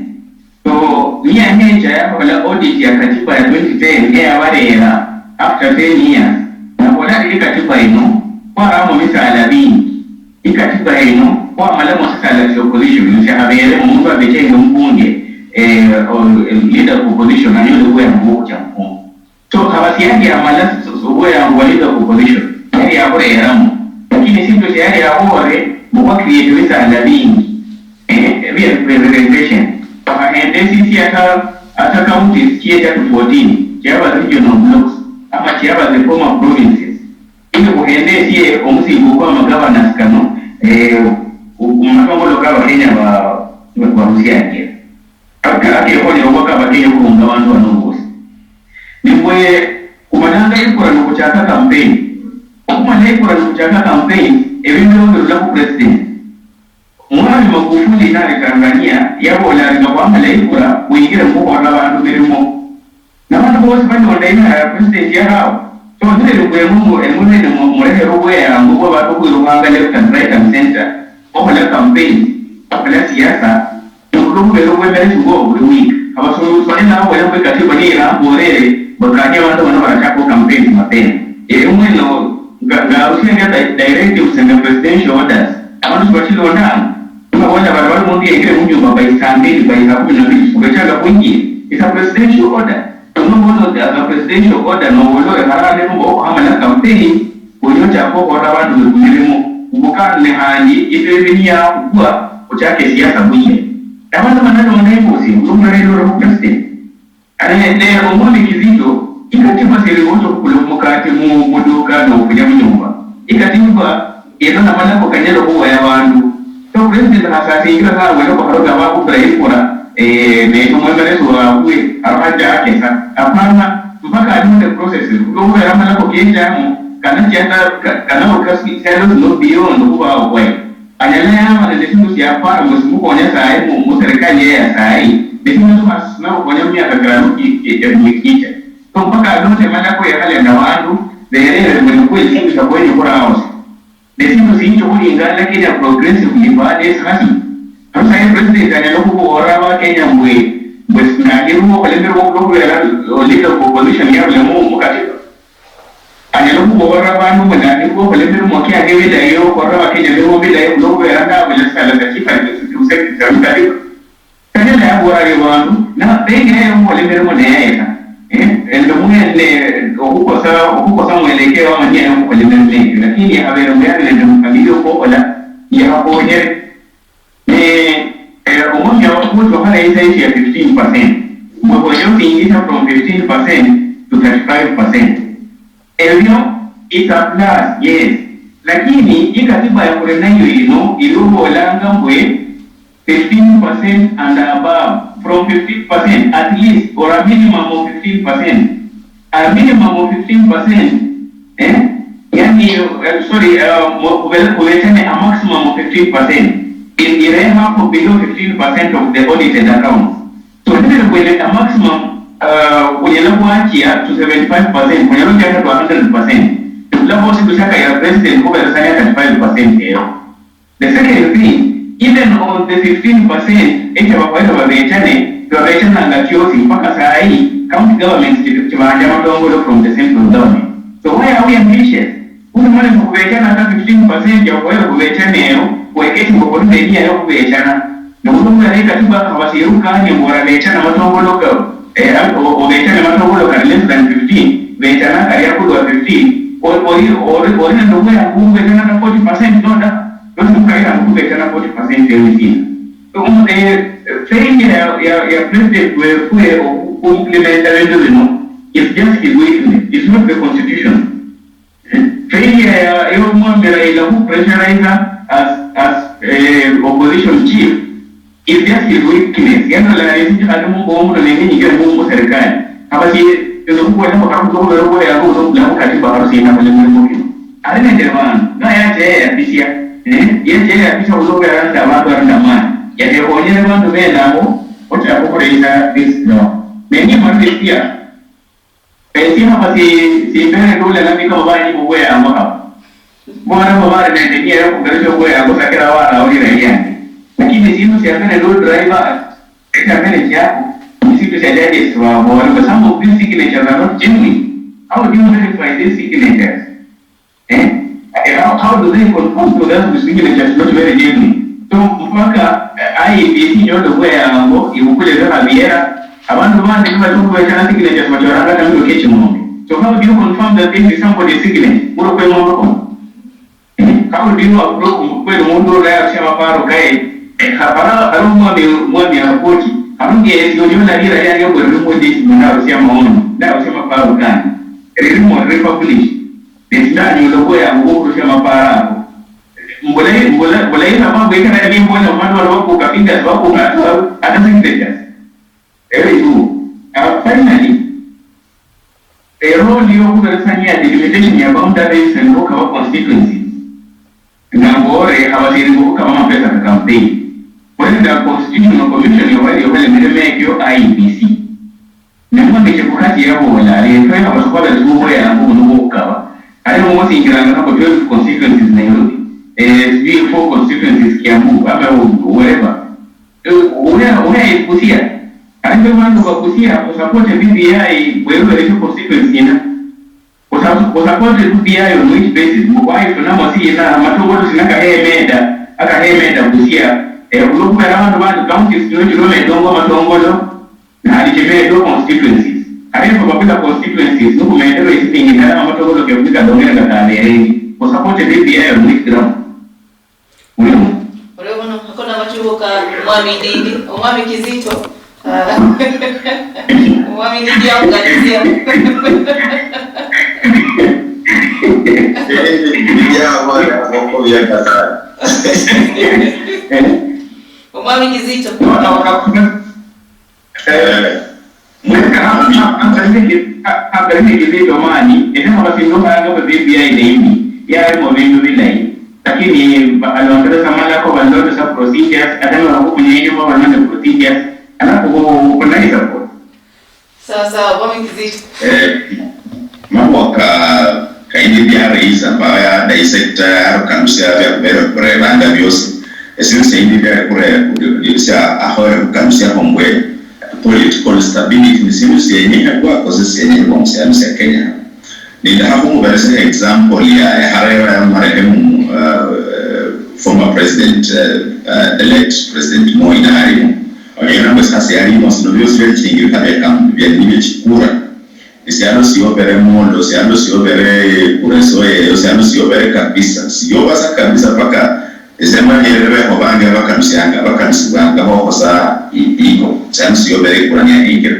So, niyahecha yakhola audit ya katiba ya twenty ten eyabarera after ten years, nabola ari ikatiba ino khwaramo misaala bingi. Ikatiba ino khwamalamo sisaala sya opposition, nisyahaberemo omundu abechenge omubunge, eh, leader of opposition anyole obweyangu bwokhucha mubunge. So, haba siyali yamala s-, s-, obweyangu bwa leader of opposition, yali yabureramo. Lakini esindu syali yaboore, mbu khwa create ebisaala bingi, eh, ebya representation. Bahahendesisye ata, ata counties chiecha to fourteen, chiaba regional blocks, ama chiaba the former provinces. Ili khuhendesye omusingo kwa ma governors kano, eh, mu matongolo ka Bakenya ba, ba, barusiangia. Aka-, akekhonyera obwaka Abakenya okhurunga abandu bano bosi. Nimbwe khumalanga ikura nokhuchaka campaign. Okhumala ikura nokhuchaka campaign, ebindu birula khu president. Mwami Magufuli nali Tanzania, yabola ari nga khwamala ikura, khwingire mukhukhorera abandu mirimo. Nabandu bosi balonda imera ya president yarao. So, nibere mbwe emwe, emwe bene mu-, murekhere obweyango bwabandu okhwirukhanga left and right and center, okhola campaign, okhola siasa, Olwokhubera obwemeresi bwao buli week, abasuubuzi bali nabobola mbu ikatiba niyo iramborere bakanie abandu bano barachaka campaigns mapema. Eyo mwene nga, nga arusianga di-, directives nende presidential orders, abandu sibachilondanga. Nibabola bari bali mundu yengire munyumba by saa mbili, by saa kumi na mbili, sibachaka khwinjira. It's a presidential order. Nobola oti a presidential order, nobola ori harane mbu okhamala campaign, khuli ochaka okhubola abandu bekumilimo, mbu kandi ne khandi ife niyakhukwa, ochaka esiasa buye. Abandu banalonda imbosi, mundu mulala elolakho president. Ane ne omwami Kizito, ikatiba seli ocha okhukula omukate mu muduka nofunya munyumba. Ikatiba eno namalako kanyala okhuwaya abandu. So president khasasinjwe khabwene okhukhalola bakhupila ikura, eh, ne omwemeresi wabwe abacha akesa. Apana, mpaka alinde process, khulwokhubera amalako kechamo kanachenda ka- kanaruka si- sialo sino beyond okhubaho khwaye. Anyala yaba nende sindu siapara mbu simukhonya sayi mu- muserikali yeye sayi, ne sindu sino sinarukhonya mumiaka kirano ki- ki- ebungi kicha. So mpaka alonde malako yekhale nende abandu berere mbu nikwo esindu siakhwenya okhuraho si. Ne sindu sinji okhulingana Kenya progressively baada yesikhasi. Ano sayi president anyala okhuboolera Abakenya mbwe mbwe nangirwa okhulemerwa khulwokhubera leader of opposition yarulemo mukatiba. Anyala okhuboolera abandu mbu nandi khukhola emirimo kiange bilayi, okhurera Abakenya emirimo bilayi khulwokhubera ndabula sisala sia chief administrative secretary mukatiba. Sanyala yaboolera ario abandu, na pengine yaye okhukhola emirimo neyayeta. Eh, ende mwene okhukosa, okhukosa mwelekeo ama nia yokhukhola emirimo ekyo, lakini yakhabere mbu yali nende mpangilio kwokhola, yakhakhonyere. Ne, eh, omwami abakhutwa khale isaidi ya fifteen percent. Mbwe khwenya okhwingisha from fifteen percent to thirty-five percent. Ebyo, it's a plus, yes. Lakini ikatiba ya khuli nayo yino iliubolanga mbwe fifteen percent and above, from fifteen percent at least, or a minimum of fifteen percent. A minimum of fifteen percent, eh? Yani, eh, sorry, uh, mo- kubele- kubechane a maximum of fifteen percent. In ireha for below fifteen percent of the audited accounts. So, nibere kwene a maximum, uh, kunyala kwachia to seventy-five percent, kunyala kwachia to one hundred percent. Tula bosi kushaka ya president kubera sanya thirty-five percent eyo. The second thing, even on the fifteen percent echa bakhoyera babechane, babechananga chiosi mpaka sahi county governments chi- chibanja amatongolo from the central government. So why are we ambitious? Khuno mwana khubechana ata fifteen percent ya khubechana eyo, khweketi mbu khuli nenia yo khubechana. Nomundu mwana ekatiba khaba sirukanye mbu orabechana matongolo ka, eh, o- obechane matongolo kali less than fifteen, bechana kali akulu wa fifteen, o- ori ori ori nende obweyangu bwobechana na forty percent noda, nosi mukayira mukubechana forty percent emisina. Um, eh, failure ya, ya, ya president wefwe oku- implementa bindu bino is just his weakness, it's not the constitution. Failure ya, ya omwami Raila khu pressurize as, as, eh, opposition chief is just his weakness. Yanola esindu khandi mungo omuno nende nyingira mu, mu serikali. Haba si, ino kukwenda kwa kamu kwa kwa kwa ya kwa kwa kwa katiba kwa sina kwa kwa kwa. Ari nende bandu, na ya che ya pisia. Eh, ya che ya pisia kwa kwa ya nda bandu ari nda mani. Ya te kwa nyere bandu bena abo, ocha kwa kwa ina this no. Nengi mwa pisia. Esie haba si- simbere ndola nabika mubanyi mubweyango haba. Mbona mubare nende nia yokugarusha obweyango sakira waraulira yange. Lakini esindu siambere ndo driver, ekiambere chiako, esindu sia judges babola, but some of these signatures are not genuine. How do you verify these signatures? Eh? Eh, how, how do they confirm to them the signatures not very genuine? So mpaka eh, I E B C inyole obweyango ibukule ebikha biera, abandu bandi nibali okhubechana signatures bachoranga kata muliro keching'ombe. So how do you confirm that this is somebody's signature? Muliro kweng'ombe kuno. Eh, how do you approve kweli omundu oyo yarusia amaparo kaye? Eh, kha- khara- khara omwami omwami aripoti, khara nge esi onyola lira yange mbu liri mujeshi mundu arusia amaoni, narusia amaparo kanje. Ririmo riri published. Nesindanyola obweyangu bwokhurusha amaparo ako. Mbulayi, mbula- bulayi nababwekera nimbola mubandu bano bakuka fingers, bakuka ata, ata signatures. Very true. Uh, finally, erole yokuberesania delimitation ya boundaries and lokaba constituencies. Nga mbore abasiri bokukaba amapesa ka campaign. Kwenda Constitutional Commission yobali yokhola emirimo ekyo I E B C. Ne Mwami Chebukati yaboola ari, efwe abasubala tuboya yangu buno bwokukaba. Ari mwosinjiranga nako twelve constituencies Nairobi. Eh, sijui four constituencies Kiambu, ama wherever. Eh, uya, uya Busia. Ari mbe bandu ba Busia, kusapoti B B I, wewe echo constituency ina. Kusa- kusapoti B B I on which basis? Mbu khwayifunamo sina, amatongolo sina kakhemeda, akakhemeda Busia. Eh, khulwokhubera abandu bandi counties chino chilomedwangwa amatongolo, nali chimedwa constituencies. Kata efwe babula constituencies, nikhumederwa isilingi ndala amatongolo kefu nikadong'ere nga kaberengi. Kusapoti B B I on which ground? Mulimu? Hakuna machubuka, Mwami Ndindi, Mwami Kizito. Ah. Mwami Ndindi ya kuganisia. Ndindi ya wana, wako ya katana. Omwami Kizito. Eh, mweka hapa, hapa nini ki-, ha-, hapa nini Kizito mani, ene hapa sindu hanga kwa B B I nini, ya mo bindu bilayi. Lakini ba-, balondesa malako, balondesa procedures, ata ni wakufunya inyuma, balonde procedures, alafu ku-, ku-, kunani support. Sawa sawa, Omwami Kizito. Eh, makhuwa ka, ka Ndindi yareyisa, mbawo ya dissecta, yarukalusia bya khubere khurebanga byosi. Esindu sya Ndindi yali khureba, sya ahoyere khukalusiakho mbwe political stability ni sindu syenyekhebwako si syenyekhebwa mu syalo sya Kenya. Nindakha khumuberesa example ya, ya hareba ya marehemu, uh, former president, uh, uh, the late President Moi nalimo. Onyala mbu sasa yalimo, sino byosi byali chingi bikha bya kam-, byali nibyo chikura. Esialo siobere Molo, sialo siobere Kuresoi eyo, sialo siobere kabisa. Sioba sa kabisa paka esemanyire beho bange abakalusianga, abakalusibwanga hoho sa i-, iko. Sialo siobere ikura niyahingira.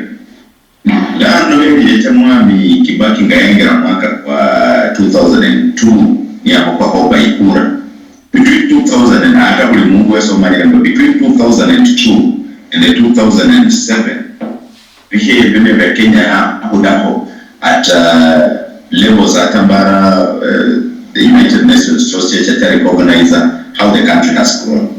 Lano ebire cha Mwami Kibaki nga yengira mwaka kwa two thousand and two, niyakhupakho oba ikura. Between two thousand and, ata buli mundu wesi omanyire mbu between two thousand and two and two thousand and seven, bikha ebyo bya Kenya yakhudakho at, uh, levels ata mbara, uh, the United Nations chosi checha cha recognize how the country has grown.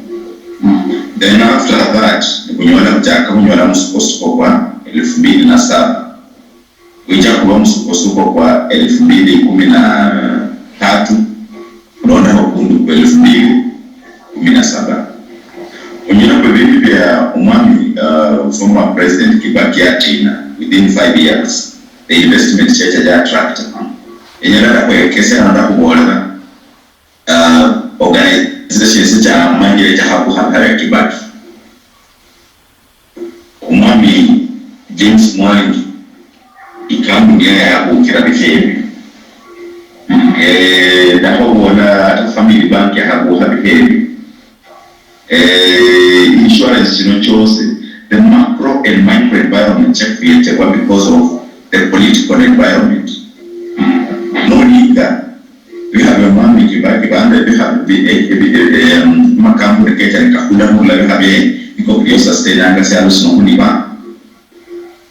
Then after that, nikunyola, kuchaka kunyola musukosuko kwa elfu mbili na saba. Kwicha kuba musukosuko kwa elfu mbili kumi na tatu, kulondaho kundu kwa elfu mbili kumi na saba. Onyala kwe bindu bya omwami, uh, former President Kibaki atina within five years, the investment checha ya attract. Enyala ndakhwekesa, nanda khubolela, uh, organizations chamanyire chakhakukha khale Kibaki. Omwami James Mwangi, ikampuni yaye yabuukira bikha ebyo. Eh, ndakhabola ata family bank yakhabuukha bikha ebyo. Eh, insurance chino choosi, the macro and micro environment chakhuyetekwa because of the political environment. Nolinga, bikha bya mwami Kibaki bambe bikha bi-, eh, eh, bi-, eh, eh, um, makampuni kecha nikakhula khurula bikha bye niko kalio sustainanga sialo sino khuliba.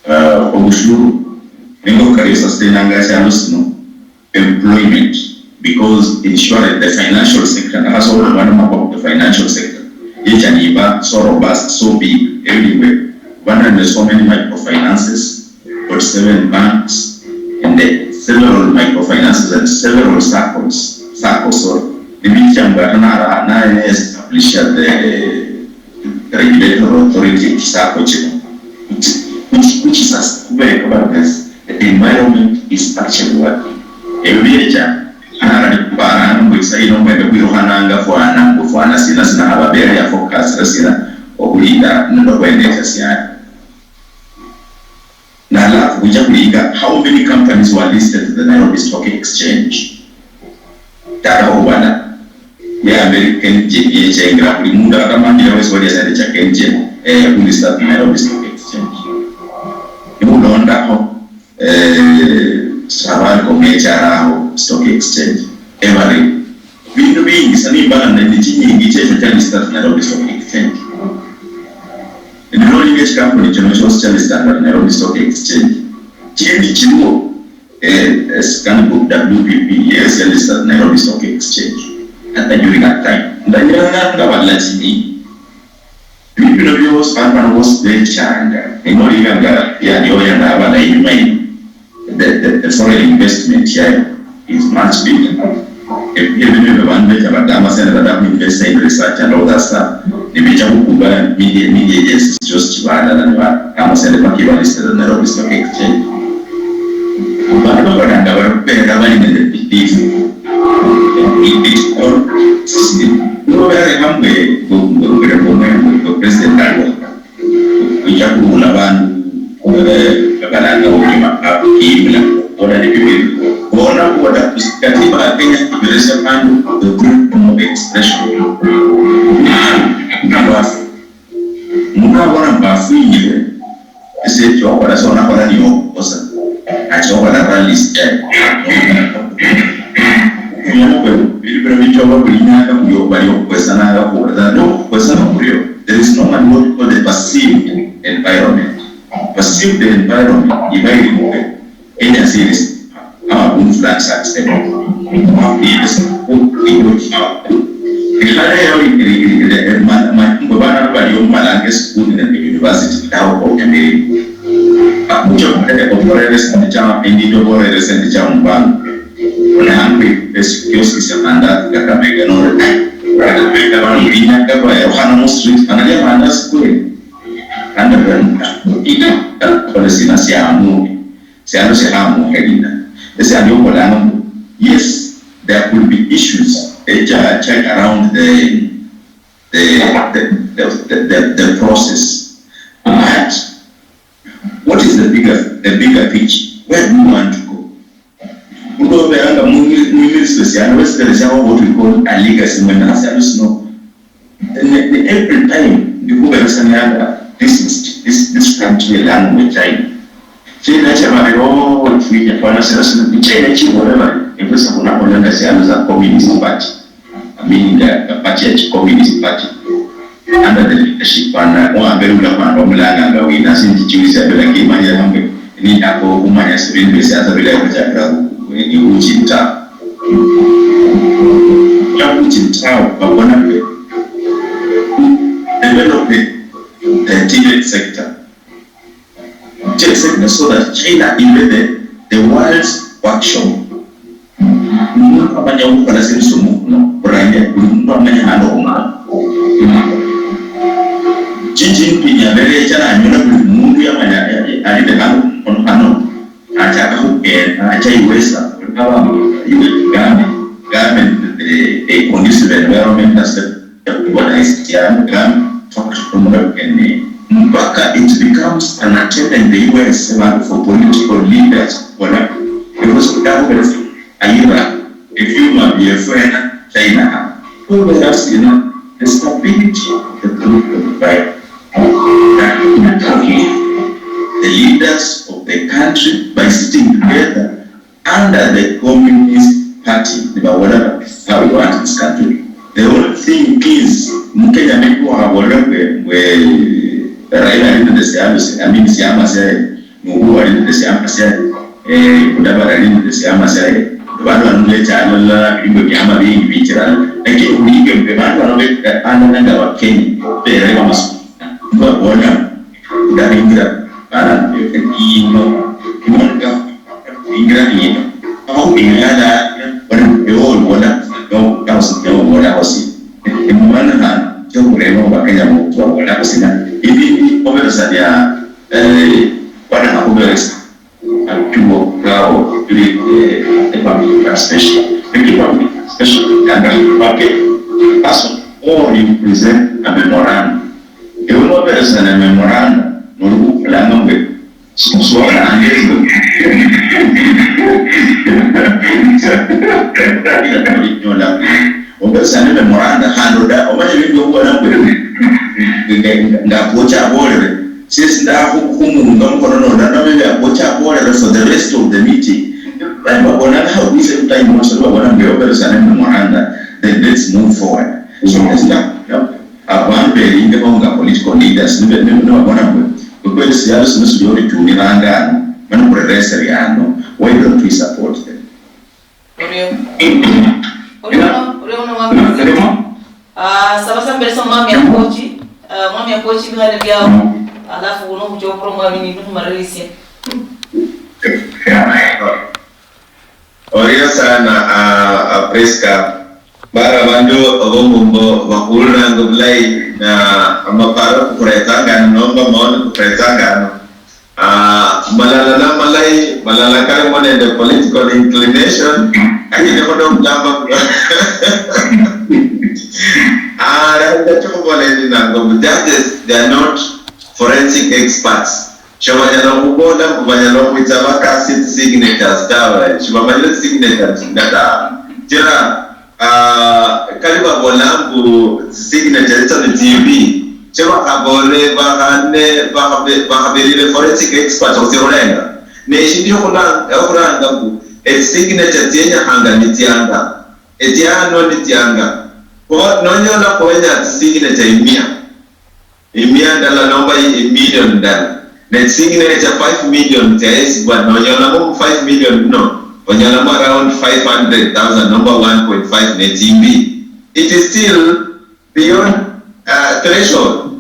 Uh, obushuru niko kalio sustainanga sialo sino, employment, because insurance, the financial sector, ndakhasola mwana mapa the financial sector yecha niba so robust, so big everywhere. Bana nende so many microfinances, forty-seven banks, and then several microfinances and several circles, circles, sorry. Nibicha mbu ata nara, na establish the regulatory authority, sacco chino, which, which, which is a, kubera kaba the environment is actually working. Ebyo byecha, nara ni kuparanga mbu isa ino mwende khwirukhananga fwana, mbu fwana sina sina haba bere ya focus sina, okhulinda nende okhwendesha siani. Na alafu khucha khulinga how many companies were listed to the Nairobi Stock Exchange. Tata obana. Ya American J P H ingira buli mundu akamanyira wesi wali asende cha Kengen, eh, kuli start Nairobi Stock Exchange. Niulondaho, eh, Safaricom echaraho Stock Exchange. Every bindu bingi sana, ibanda ni chinyingi checho cha listed Nairobi Stock Exchange. Ndio ile kampuni chino chose cha listed Nairobi Stock Exchange. Chini chiliwo, eh, eh, Scan Group W P P, yes, ya listed Nairobi Stock Exchange. At the during that time. Ndanyanga nga bala chini. Bino byosi, bandu bano bosi bechanga. Ninolinga nga, yani, oya nga abala inyuma ino. The, the, the foreign investment here is much bigger. Ebyo bino byo bandu becha badama sene badama invest in research and all that stuff. Nibicha kukuba media, media agencies just chibanda na niba kama sene paka iba listed at Nairobi Stock Exchange. Bandu bakolanga bari kubera bali nende belief in political system. Nibo bere hamwe ngo, ngo, ngo, ngo, ngo, ngo, ngo, president aliwo. Kwicha khurula abandu, eh, balanga okima, okimla, bona ni bibiri. Bona kuwa katiba ya Kenya iberesha abandu the freedom of expression. Na Omundu abona mbu afwinyire, ese ekyohola, sionakhola niyo obukosa. Akyohola rallies, eh. Okhumanya kwe, bili bino bichoba buli nyanga buli bali okhukhwesananga khwola. Ndio okhukhwesana khurio, there is normally what we call the perceived environment. Perceived environment iba iliwo Kenya series ama bundu fulani sa kisebo. Yes, ikhale yo, mbu bana bali omumalanga esikuli nende university tawe kwa unyamiri. Akucho kule oborere sende cha endito borere sende cha mubanga. Ona hangwe esikiosi sya mandazi Kakamega nore. Kakamega bano binyaka baya ohana mu street, analia mandazi kweli. Kandi bali ita kole sina sya amu. Sialo siahamuhelina. Esiali obolanga mbu, yes, there could be issues, eh, cha, cha around the, the, the, the, the, the, the process. But what is the bigger, the bigger picture? Where do you want to go? Mundu oberanga mu, mu ministry sialo, wesibere siaho what we call a legacy, mwena sialo sino. Ne, ne every time ndikhuberesanianga this is, this, this country elangwa China. China chabareo chwinya fwana sera sino ni China chiborera efwe sakunakholanga sialo za communist party. I mean the, the party ya chi communist party. Under the leadership bana wambere ula mwana omulanga nga wina sindichiwisia bila kimanya hamwe ni nako kumanya sibindu bisiasa bila kuchakira ni uchita. Yakuchitao babona mbe develop the T V sector. T V sector so that China ibe the, the world's workshop. Mundu amanya okukhola sindu siomukhono, khuranga buli mundu amanya handi okhumala. Xi Jinping abere echa nanyola buli mundu yamanya ali nende handi okhumukhono hano. Achaka khukenda, acha U S A, olaba iwe Kagame, Kagame, eh, eh, conducive environment, na step, organized, ya Kagame, mpaka it becomes an attack in the U S, bandu for political leaders, wala, because of that, ayira, ebyuma byefwe, China, whereas, you know, the stability of the political environment. That we are talking, the leaders of the country, by sitting together under the Communist Party, nibabola how we want this country. The only thing is, Mukenya nibo wabola mbwe, mbwe Raila ali nende sialo si-, I mean, siama siaye, Uhuru ali nende siama siaye, eh, Mudavadi ali nende siama siaye. Bandu bano becha alala, bilimbo biama bingi bichira alala. Lakini ulinge mbwe bandu bano be-, alala nga Bakenya, bera kama Mbabona, ndabingira bana ino, imoneka ingira ino, aho ingala, wala ewo wala, no, no, no, wala hosi. Imwana na, yo kurema bakanya mu, wala hosi na. Ibi, oberesa bya, eh, wana na oberesa. Atuwo, gawo, tuli, eh, the public participation. The public participation, and the public person, or you present a memorandum. Ewe noberesana memorandum, noli khukhulanga mbwe, solange ewe. Nyola, oberesana memorandum, khandi oda-, omanye ebindu byokhubona mbwe, nga, nga, nga kocha abolere, siesi ndakhu-, khumuunga mukhono nonda, nobe byakocha abolere for the rest of the meeting. Bali babona, how this every time also, babona mbwe oberesana memorandum, then let's move forward. So, abandu belingeho nga political leaders, nibe-, nibe-, nibabona mbwe, kweli sialo sino sili orichuniranga ano, mani khurerese ano, why don't we support them? Orio. Orio uno, orio uno mwami. Ah, saba sambelesa omwami Akochi, ah, omwami Akochi bihale byao, alafu uno khucha okhura omwami ni khumarisia. Orio sana, ah, ah, Prisca. Bara abandu abomumbo bakhuliranga obulayi na amaparo kukhuretsanga ano nomba maoni kukhuretsanga ano. Ah, malala namalayi, malala kalimo nende political inclination, lakini khuno omulamba kuno. Ah, lero ndachakhubola endi nango, judges, they are not forensic experts. Shobanyala okhubola mbu banyala okhwitsa bakasi tsisignature tawe, shibamanyire tsisignature tsinga tawe. Chira, ah, kali babola mbu tsisignature tsitso ni tsimbi, Che bakhabole, bakhane, bakhabe-, bakhabelile forensic expert khusia khulenga. Ne eshindu yokhula-, yokhuranga mbu, etsisignature tsienyekhanga nitsianga. Etsiano nitsianga. Kho nonyola khwenya tsisignature imia. Imia ndala nomba i-, imillion ndala. Ne tsisignature five million tsiaesibwa, nonyolamo mu five million muno, onyolamo around five hundred thousand nomba one point five netsimbi. It is still beyond, uh, threshold.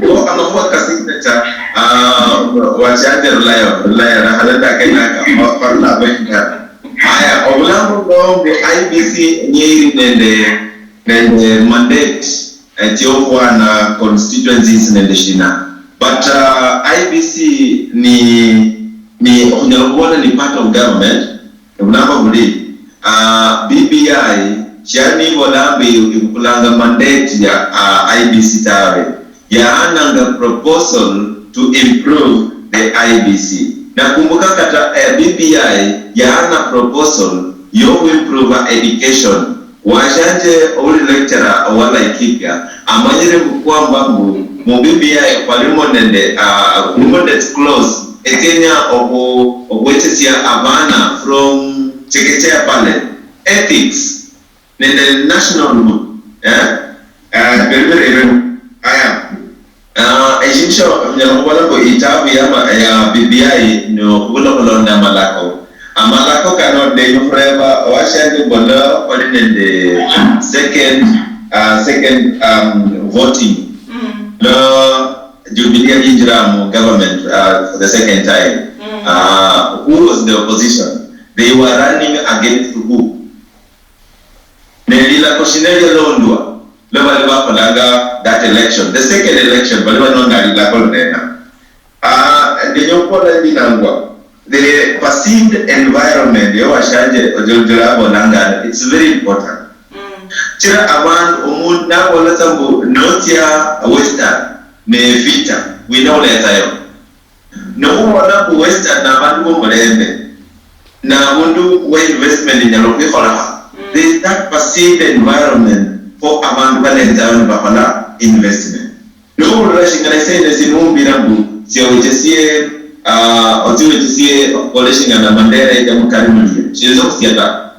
Ko amakhuwa ka signature, uh, wachanje rulayo, rulayo, rahala ndakenaka, wa-, warula bwenda. Haya, obulambo bwo mbu I B C niyo iri nende, nende mandate, eh, tsiokhwana constituencies nende shina. But, uh, I B C ni, ni, okhunyala khubona ni part of government, Obulamba buli, ah, B B I shiali nibola mbu ibukulanga mandate ya, ah, I B C tawe. Yaananga proposal to improve the I B C. Nakumbuka kata, eh, B B I yaana proposal yokhwimprova education. Washanje ouli lecturer owa Laikipia, amanyire mbu kwamba mbu mu B B I khwalimo nende, ah, khulimo nende clause ekenya okhu-, okhwechesia abana from chekechea pale, ethics nende national, eh, eh, biri biri bino. Aya. Ah, eshindu shia, nyala khubola mbu itabu ya ma-, ya B B I ni okhubula okhulonda amalako. Amalako kano ndenya okhureba owashianje mbola oli nende second, ah, second, um, voting. Mm. Lo Jubilee yalinjira mu government, ah, for the second time. Mm. Ah, who was the opposition? They were running against who? Ne lilako shina lialondwa lwa bali bakholanga that election, the second election, bali banonda lilako lulena? Ah, ndenya okhubola endilangwa, the perceived environment ya washanje Ojolojolo abolanga, it's very important. Mm. Chira abandu, omundu nabola sa mbu notsia Western ne vita, wina uletsayo? Nokhubona mbu Western nabandu bomulembe, nabundu wa investment inyala okhwikholakha. Mm. There is that perceived environment for abandu baletsayo nibakhola investment. Nohulira shingana isaino esi numbira mbu tsiwechesie, ah, otsiwechesie okhukole shingana Mandera eja mukari mulia, shinza okhusia ta.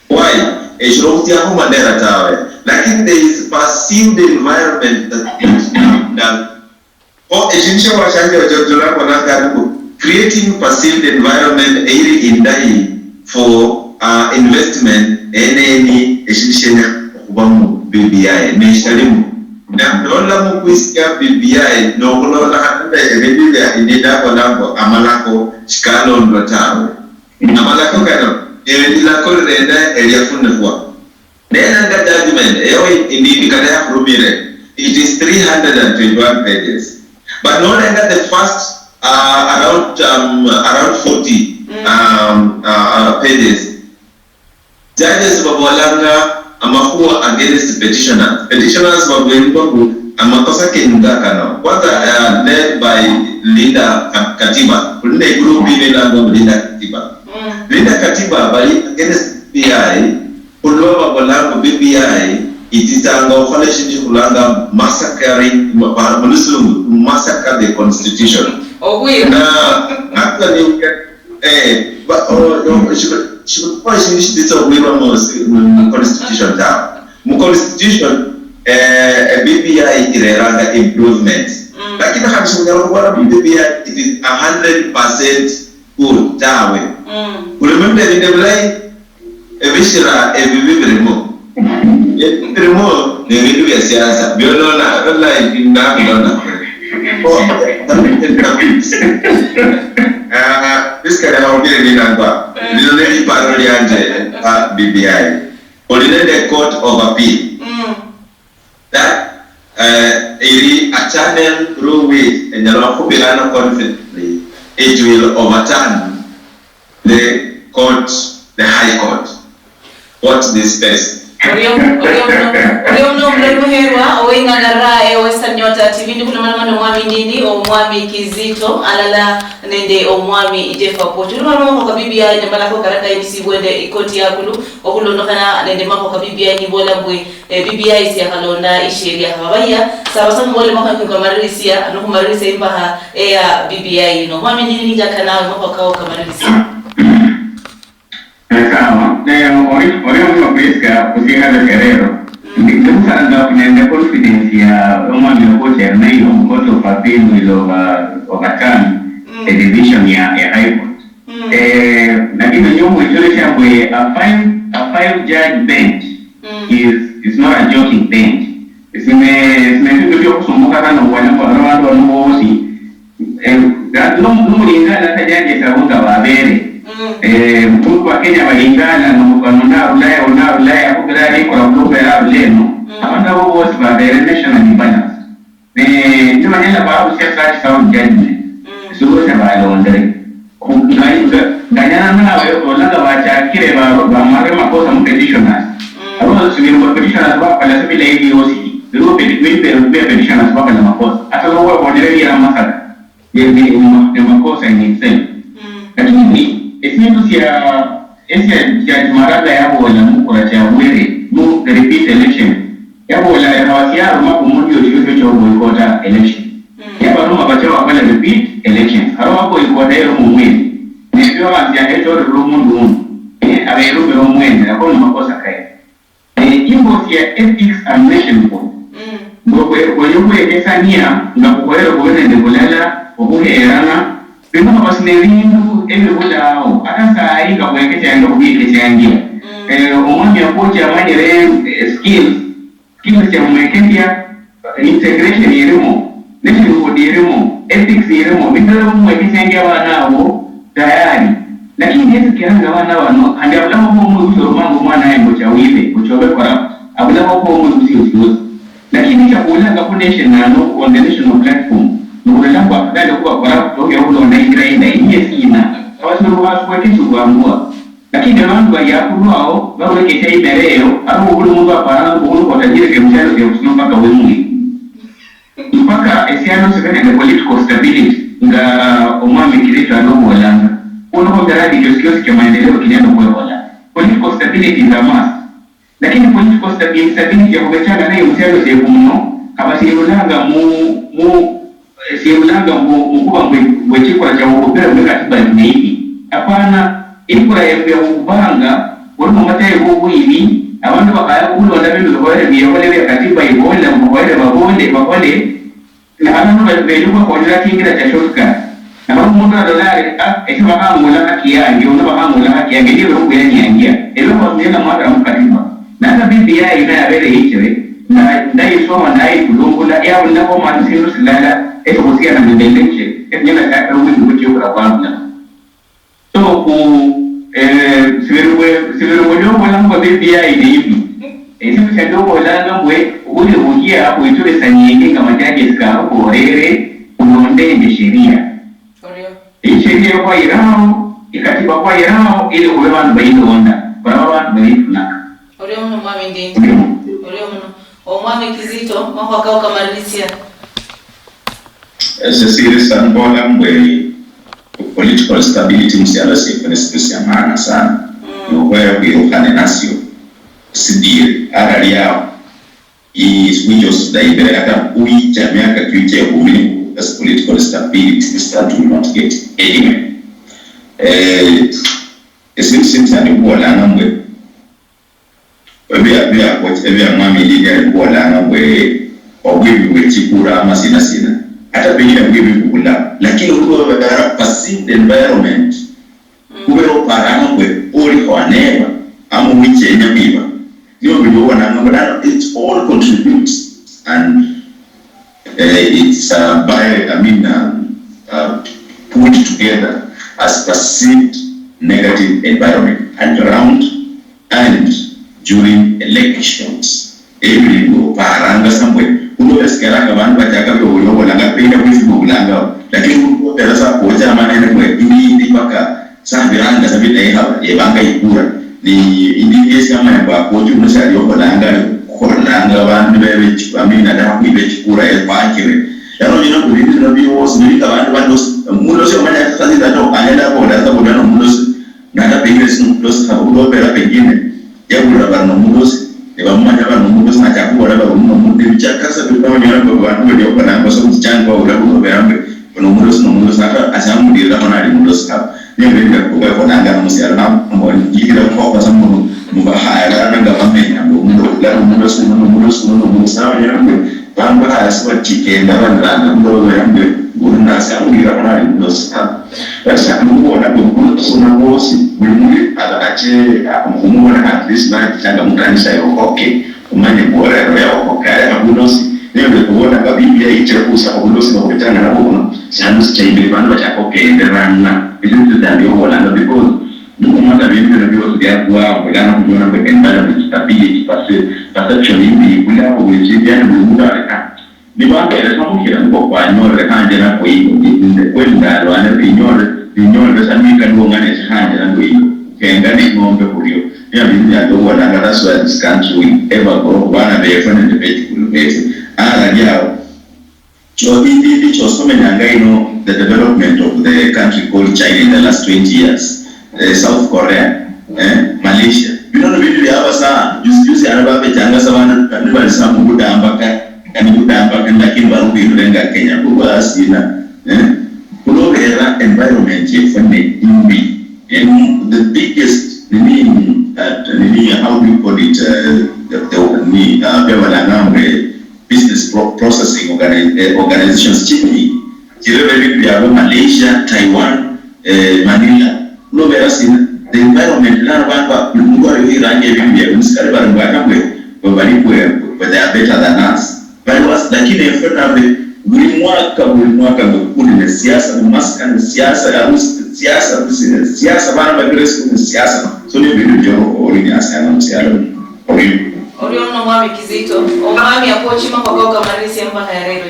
Why? Eshiri okhutsiakho Mandera tawe. Lakini there is perceived environment that, that Kho eshindu shia washanje Ojolojolo abolanga ari mbu, creating perceived environment eyiri indayi for, uh, investment, ene ni eshindu shienya okhuba mu B B I, neshitalimu. Na nolola mukwisia B B I, nokhulondokhana nende ebindu bia Indindi abola mbu amalako shikalondwa tawe. Amalako kano, elilako lirenda eliafunikhwa. Nenanga judgment eyo Indindi kata yakhurumire, it is three hundred and twenty-one pages. But nolenga the first, uh, around, um, around forty, mm, um, uh, uh, pages, judges babolanga amakhuwa against petitioners. Petitioners babwirwa mbu amakosa kenyu nga kano. Kwanza, uh, led by Linda Ka-, Katiba. Khuli ne group ino ilangwa mbu Linda Katiba. Mm. Linda Katiba bali against B B I. Khulwa babola mbu B B I itsitsanga okhola eshindu shikhulanga massacring, mu, mu lusungu, massacre the constitution. Obwira. Na actually, eh, ba, o, o, shibu-, shibukwa eshindu shitsitsa obwirwa mu, mu constitution tawe. Mu constitution, eh, eh, B B I ireranga improvements. Mm. Lakini khandi shinyala khubola mbu B B I it is a hundred percent good tawe. Mm. Buli mundu erinde bulayi, ebishira ebibi birimo. Ebibi birimo nebindu bia siasa. Byonona, wallahi, nabilona. Oh, ah, bisikali hawubire ninangwa. Mm. Lino neliparo lianje, ah, B B I. Oli nende court of appeal. Mm. That, eh, iri a channel through which enyala okhubirana confidently it will overturn the court, the High Court. Watch this space. Orio, orio muno, orio muno omuloli muherwa, oweng'ang'ara, eh, Western Nyota T V, ndi khulomaloma nomwami Ndindi, omwami Kizito, alala nende omwami Jeff Apoch. Olumaloma makhuwa ka B B I, nemalako karaka emisibwende ikoti yakulu, okhulondokhana nende makhuwa ka B B I, nibola mbwe, eh, B B I siyakhalonda isheria khaba bayia, saba sa mubole makhuwa kamalirisia, nokhumalirisia imbaha eya B B I yino. Omwami Ndindi, njaka nawe makhuwa kao kamalirisia. Sawa, ne ori, ori omuno Prisca, kusikhalo sya lero. Ndi, ndi musanza nende confidence ya omwami Okoth Emeio mu Court of Appeal will over, overturn the decision ya, ya High Court. Eh, lakini nyowe mwechole shabwe a five, a five judge bench is, is not a joking bench. Sine, sine bintu byokusumbuka sana ubona kwa bandu bano bosi. Eh, ga-, no-, nomulingana kajajesa abo nga babere. Eh, mundu wa Kenya balingana, nomukano narulayo, narulayo, akubira alikora kulubera aruleno. Abandu abo bosi babere nationally balanced. Ne, nibanyala barusia such sound judgment. Sibosi balondere. Khu-, nga, nga, nganyala nawe, olanga bachakire ba-, bamare makosa mu petitioners. Abo sibiri mu petitioners bakhola se bilayi biosi. Biriwo peti-, biri pe-, pe petitioners bakhola makosa. Ata lwo wabonere bia Masaka. Ye, ye, ma-, ye makosa in itself. Lakini esindu sia, esia Judge Maraga yabola mukura cha Bwere mu the repeat election, yabola ekhaba siaruma kumundu yosi yosi ocha oboycota election. Yabaruma bacha bakhola repeat elections. Khaba baboycota ero mumwezi. Nebyo banzia echo omundu undi. Eh, aberumira omwene, ako ni makosa kaye. Eh, imbosi ya ethics and nationhood. Mbu kwe-, kwenya okhwekesania nga khukhoyere khube nende bulala, okhuherana, bino khaba sine bindu ebibulao. Ata sayi nga khwekesiangia khubikesiangia. Eh, omwami Akoth amanyire, eh, skills, skills chia mwekesia, integration irimo, nationhood irimo, ethics irimo, bindu ebyo mwekesenje abana abo tayari. Lakini nesi kiranga abana bano, khandi abulamo kho omwibusi orumanga omwana aye mbu cha wibe, mbu chobe corrupt, abulamo kho omwibusi osiosi. Lakini cha khulanga khu nation ano, on the national platform, nokhulola mbu afadhali okhuba corrupt, okhuya okhulonda injira indayi, niye sina? Abasolo bafu bwekesi obwangwa. Lakini abandu bali akhulu ao, babwekesia imere eyo, abo buli mundu aparanga mbu khunu khotanyire ke musialo siefu sino mpaka wemwire. Mpaka esialo sibe nende political stability, nga omwami Kirito anobolanga, khuno miradi kiosi kiosi kia maendeleo kinyala okhwekhola. Political stability is a must. Lakini political stability, stability ya khubechanga nayo musialo siefu muno, khaba sirulanga mu, mu, sirulanga mu, mukhuba mbwe, mbwe chikura chia okhubira mbwe katiba ine ibi. Hapana, ikura yefu ya okhubanga, khuli mu matayi kobwibi, abandu bakhaya khulonda bindu bikhoyere biekhole bia katiba ibola, mukhoyere babole, bakhole, Ne abandu bali benya okhwakholera chingira chia shortcut. Nabo omundu alola ari, ah, esio bakhang'ula haki yange, uno bakhang'ula haki yange, ndio bali okhuyaniangia. Ebio khwasunyala mwakira mukatiba. Nata B B I yino yabere yichire, na, ndayisoma, ndayikulumbula, yabulilakho mani sindu silala, esikhusiana nende election, esinyala siakira obwingi bwechiokura bwabula. So, ku, eh, sibiri bwe, sibiri bwe nyobola mbu B B I ni ibi. Esindu sia nyobolanga mbwe, buli buhia bwitulisanienge nga majudges karukorere, kulonde nende sheria. Orio. Eyi sheria khwayiraho, ikatiba khwayiraho, ili khube bandu bayilonda, baraba bandu bayifunaka. Orio muno, Mwami Ndindi. Orio muno. Omwami Kizito, makhuwa kao kamalirisia. Ese siri sa mbola mbwe political stability musialo siefwe nesindu sia maana sana. Nokhwera khwirukhane nasio, sidiri arali ao, is we just deliberate kata uicha miaka kiucha ekhumi nikhukhupesa political stability, this country will not get anywhere. Eh, esindu sindi sandi khubolanga mbwe, Ebia, ebia, ebia Mwami Ndindi ali khubolanga mbwe obwibi bwe chikura ama sina sina. Ata pengine bwibi bubula, lakini khulwa perceived environment, khubera oparanga mbwe olikho aneba, ama owichenya khwiba. Nio bindu obonanga mbwe lano it all contributes and Eh, it's, uh, by, I mean, um, uh, put together as perceived negative environment and around and during elections. Ebindu oparanga sa mbwe, uno esikaranga bandu bachaka byobola obolanga penda bwizi bobulanga, lakini uno otera sa kuocha amanene mbwe, ibindi paka sabiranga sabita ehaba, ebanga ikura. Ni indindi esiamanya mbu akochi uno siali okholanga, ali khukholanga abandu bebe, I mean, adaha khwiba echikura, epachire. Lano onyala mbu bindu bino biosi, bilinga abandu balosi, omulosi omanya khasi tato, anyala abola sa bula nomulosi, nata pengine sinomulosi khaba, ulobeera pengine, yabulira bari nomulosi, nibamumanya bari nomulosi, nachaka khubola bari uno nomulosi, nebichaka sa biri, nonyola mbu abandu bali okholanga sa omusichana babula khulobeera mbu, nomulosi, nomulosi, ata asamuliraho nali mulosi khaba. Nebindu bia khwekholanga musialo, namuyira khwakhosa mu, mubakhaya lano nga bamenya, mbu omundu okhulala omundu osino, omundu osino, omundu osino, abandu bakhaya sibachikenda, banilanga omundu oyo mbu, uli nasi amulira khulali mulosi ta. But sasa khumubona mbu omundu osino wosi, buli mundu ala-, ache, ah, khumubona at least nachichanga mukanisa yo, okay. Omanye mbu orero yao, okay, alekha bulosi. Nende khubona nga Biblia ichire khusa obulosi nokhubechanga nabwo buno, siandu sicha imberi, bandu bachaka okhukenderana. Ebyo nibyo Nyasaye obolanga, because nikhumanya bindu bino biosi biakwao, bulano khunyola mbu environment, stability, perce-, perception imbi ibulao, buli shindu, yani buli mundu alekha. Nibakeresa mukhira nikwo kwanyolere khanje nakwo ingo, ninde kweli ndalwane, binyolere, binyolere sa nikalwong'ana esikhanje nalwo ingo, khenga neng'ombe khurio. Nibyo bindu biange obolanga, that's why this country will ever grow, khubana befwe nende bechukulu befwe. Arali ao, Cho-, i-, i-, i-, chosomenyanga ino the development of the country called China in the last twenty years, eh, South Korea, eh, Malaysia. Bino ni bindu biaba sana. Juzi juzi ano babechanga sa bana nibali sa mubudambaka, ni budambaka, lakini barubirire nga Kenya. Khulwa sina, eh? Khulobera environment yefwe ne imbi. And the biggest, nini, uh, nini, how do you call it, uh, the, the, ni, uh, byabalanga mbe, business pro-, processing organi-, eh, organizations chini, chirera ebindu byabwe Malaysia, Taiwan, eh, Manila. Lubera sina, the environment lano bandu ba-, buli mundu ali wiranga ebindu byabwe, musikali bari mbwaka mbwe, bwe bali mbwe, but they are better than us. Bali was, lakini efwe nabe, buli mwaka, buli mwaka, mbe kuli ne siasa, mu masikani siasa, harusi siasa, business siasa, bana ba grade school siasa. So ni bindu byo oli nyasa na msialo. Oli. Oli ono mwami Kizito, omwami akochima kwa goka marisi mpaka ya rero.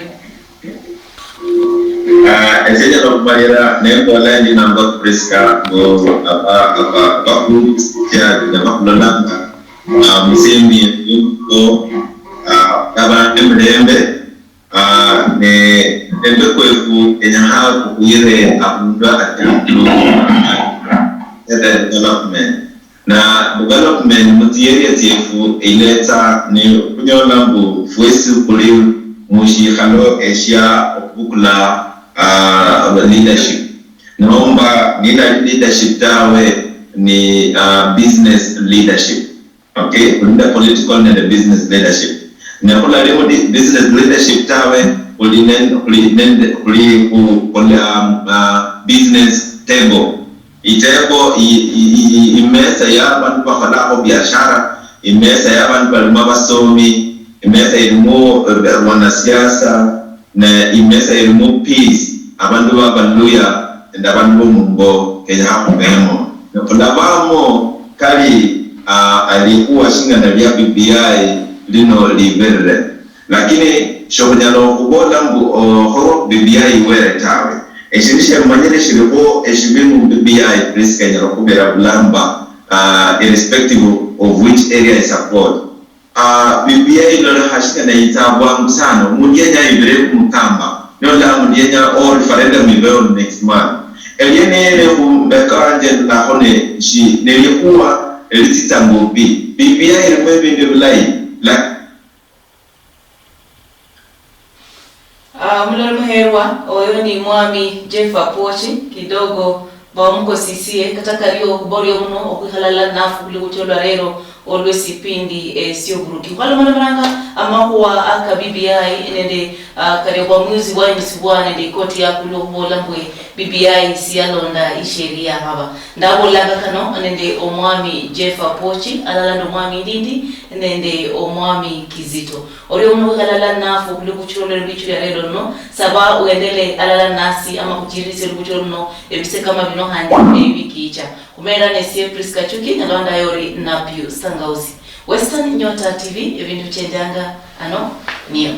Ah, eseja no kumalira, ne kola ndi namba Prisca, ngo, apa, apa, apa, ya, na makulonanga, ah, musemi, ko, ah, kaba emirembe, ah, ne, embe kwefu, enyaha kukwire, abundwa ati, development. Na development mu tsi area tsiefu iletsa ni khunyola mbu fwesi khuli mu shikhalo eshia okhubukula, ah, leadership. Nomba nilali leadership tawe, ni, ah, business leadership. Okay? Khuli nende political nende business leadership. Ne khulali mu di-, business leadership tawe, khuli nen-, khuli nende, khuli khu-, khuli, um, ah, business table. Itebo i-, i-, i-, i-, imesa ya bandu bakholakho biashara, imesa ya bandu balimo abasomi, imesa ilimo, eh, wanasiasa, ne imesa ilimo peace, abandu babaluya nende abandu bomumbo kenyakha khubemo. Ne khulabamo kali, ah, alikhuwa shingana lia B B I lino libirire. Lakini shokhunyala okhubola mbu, oh, kho B B I iwere tawe. Eshindu shemanyire shilikhwo eshibi mu B B I, Prisca, enyala okhubera bulamba, ah, irrespective of which area I support. Ah, B B I ilolekha shingana yitsa bwangu sana. Omundu yenya ayibire kumukamba. Nola omundu yenya, oh, referendum ibeho next month. Eliene ele khumbeka wanje ndakho ne shi, nelikhuwa elitsitsa mbu B B I ilimo ebindu ebilayi. La- Ah, omuloli muherwa, oyo ni Mwami Jeff Apochi, kidogo bamukosisie, kata kario khuba orio muno okhwikhalala nafu khuli khuchia olwa rero olwesipindi, eh, sioburuki. Khwalomalomalanga amakhuwa aka B B I nende, ah, kario bwamuzi bwaimisibwa nende ikoti yakulu okhubola mbwe B B I siyalonda isheria haba. Ndabolanga kano nende Omwami Jeff Apochi, alala nende Omwami Ndindi nende Omwami Kizito. Orio muno wikhala alala nafu khuli khuchira olwere lwichu lya lero luno, saba wendele alala nasi ama khuchiririsye lukhuchiro luno ebise kama bino khandi ewiki icha. Khumera nesie Prisca Achuki, nalondayo ori Napiu Sangausi. Western Nyota T V, ebindu bichenjanga ano nio.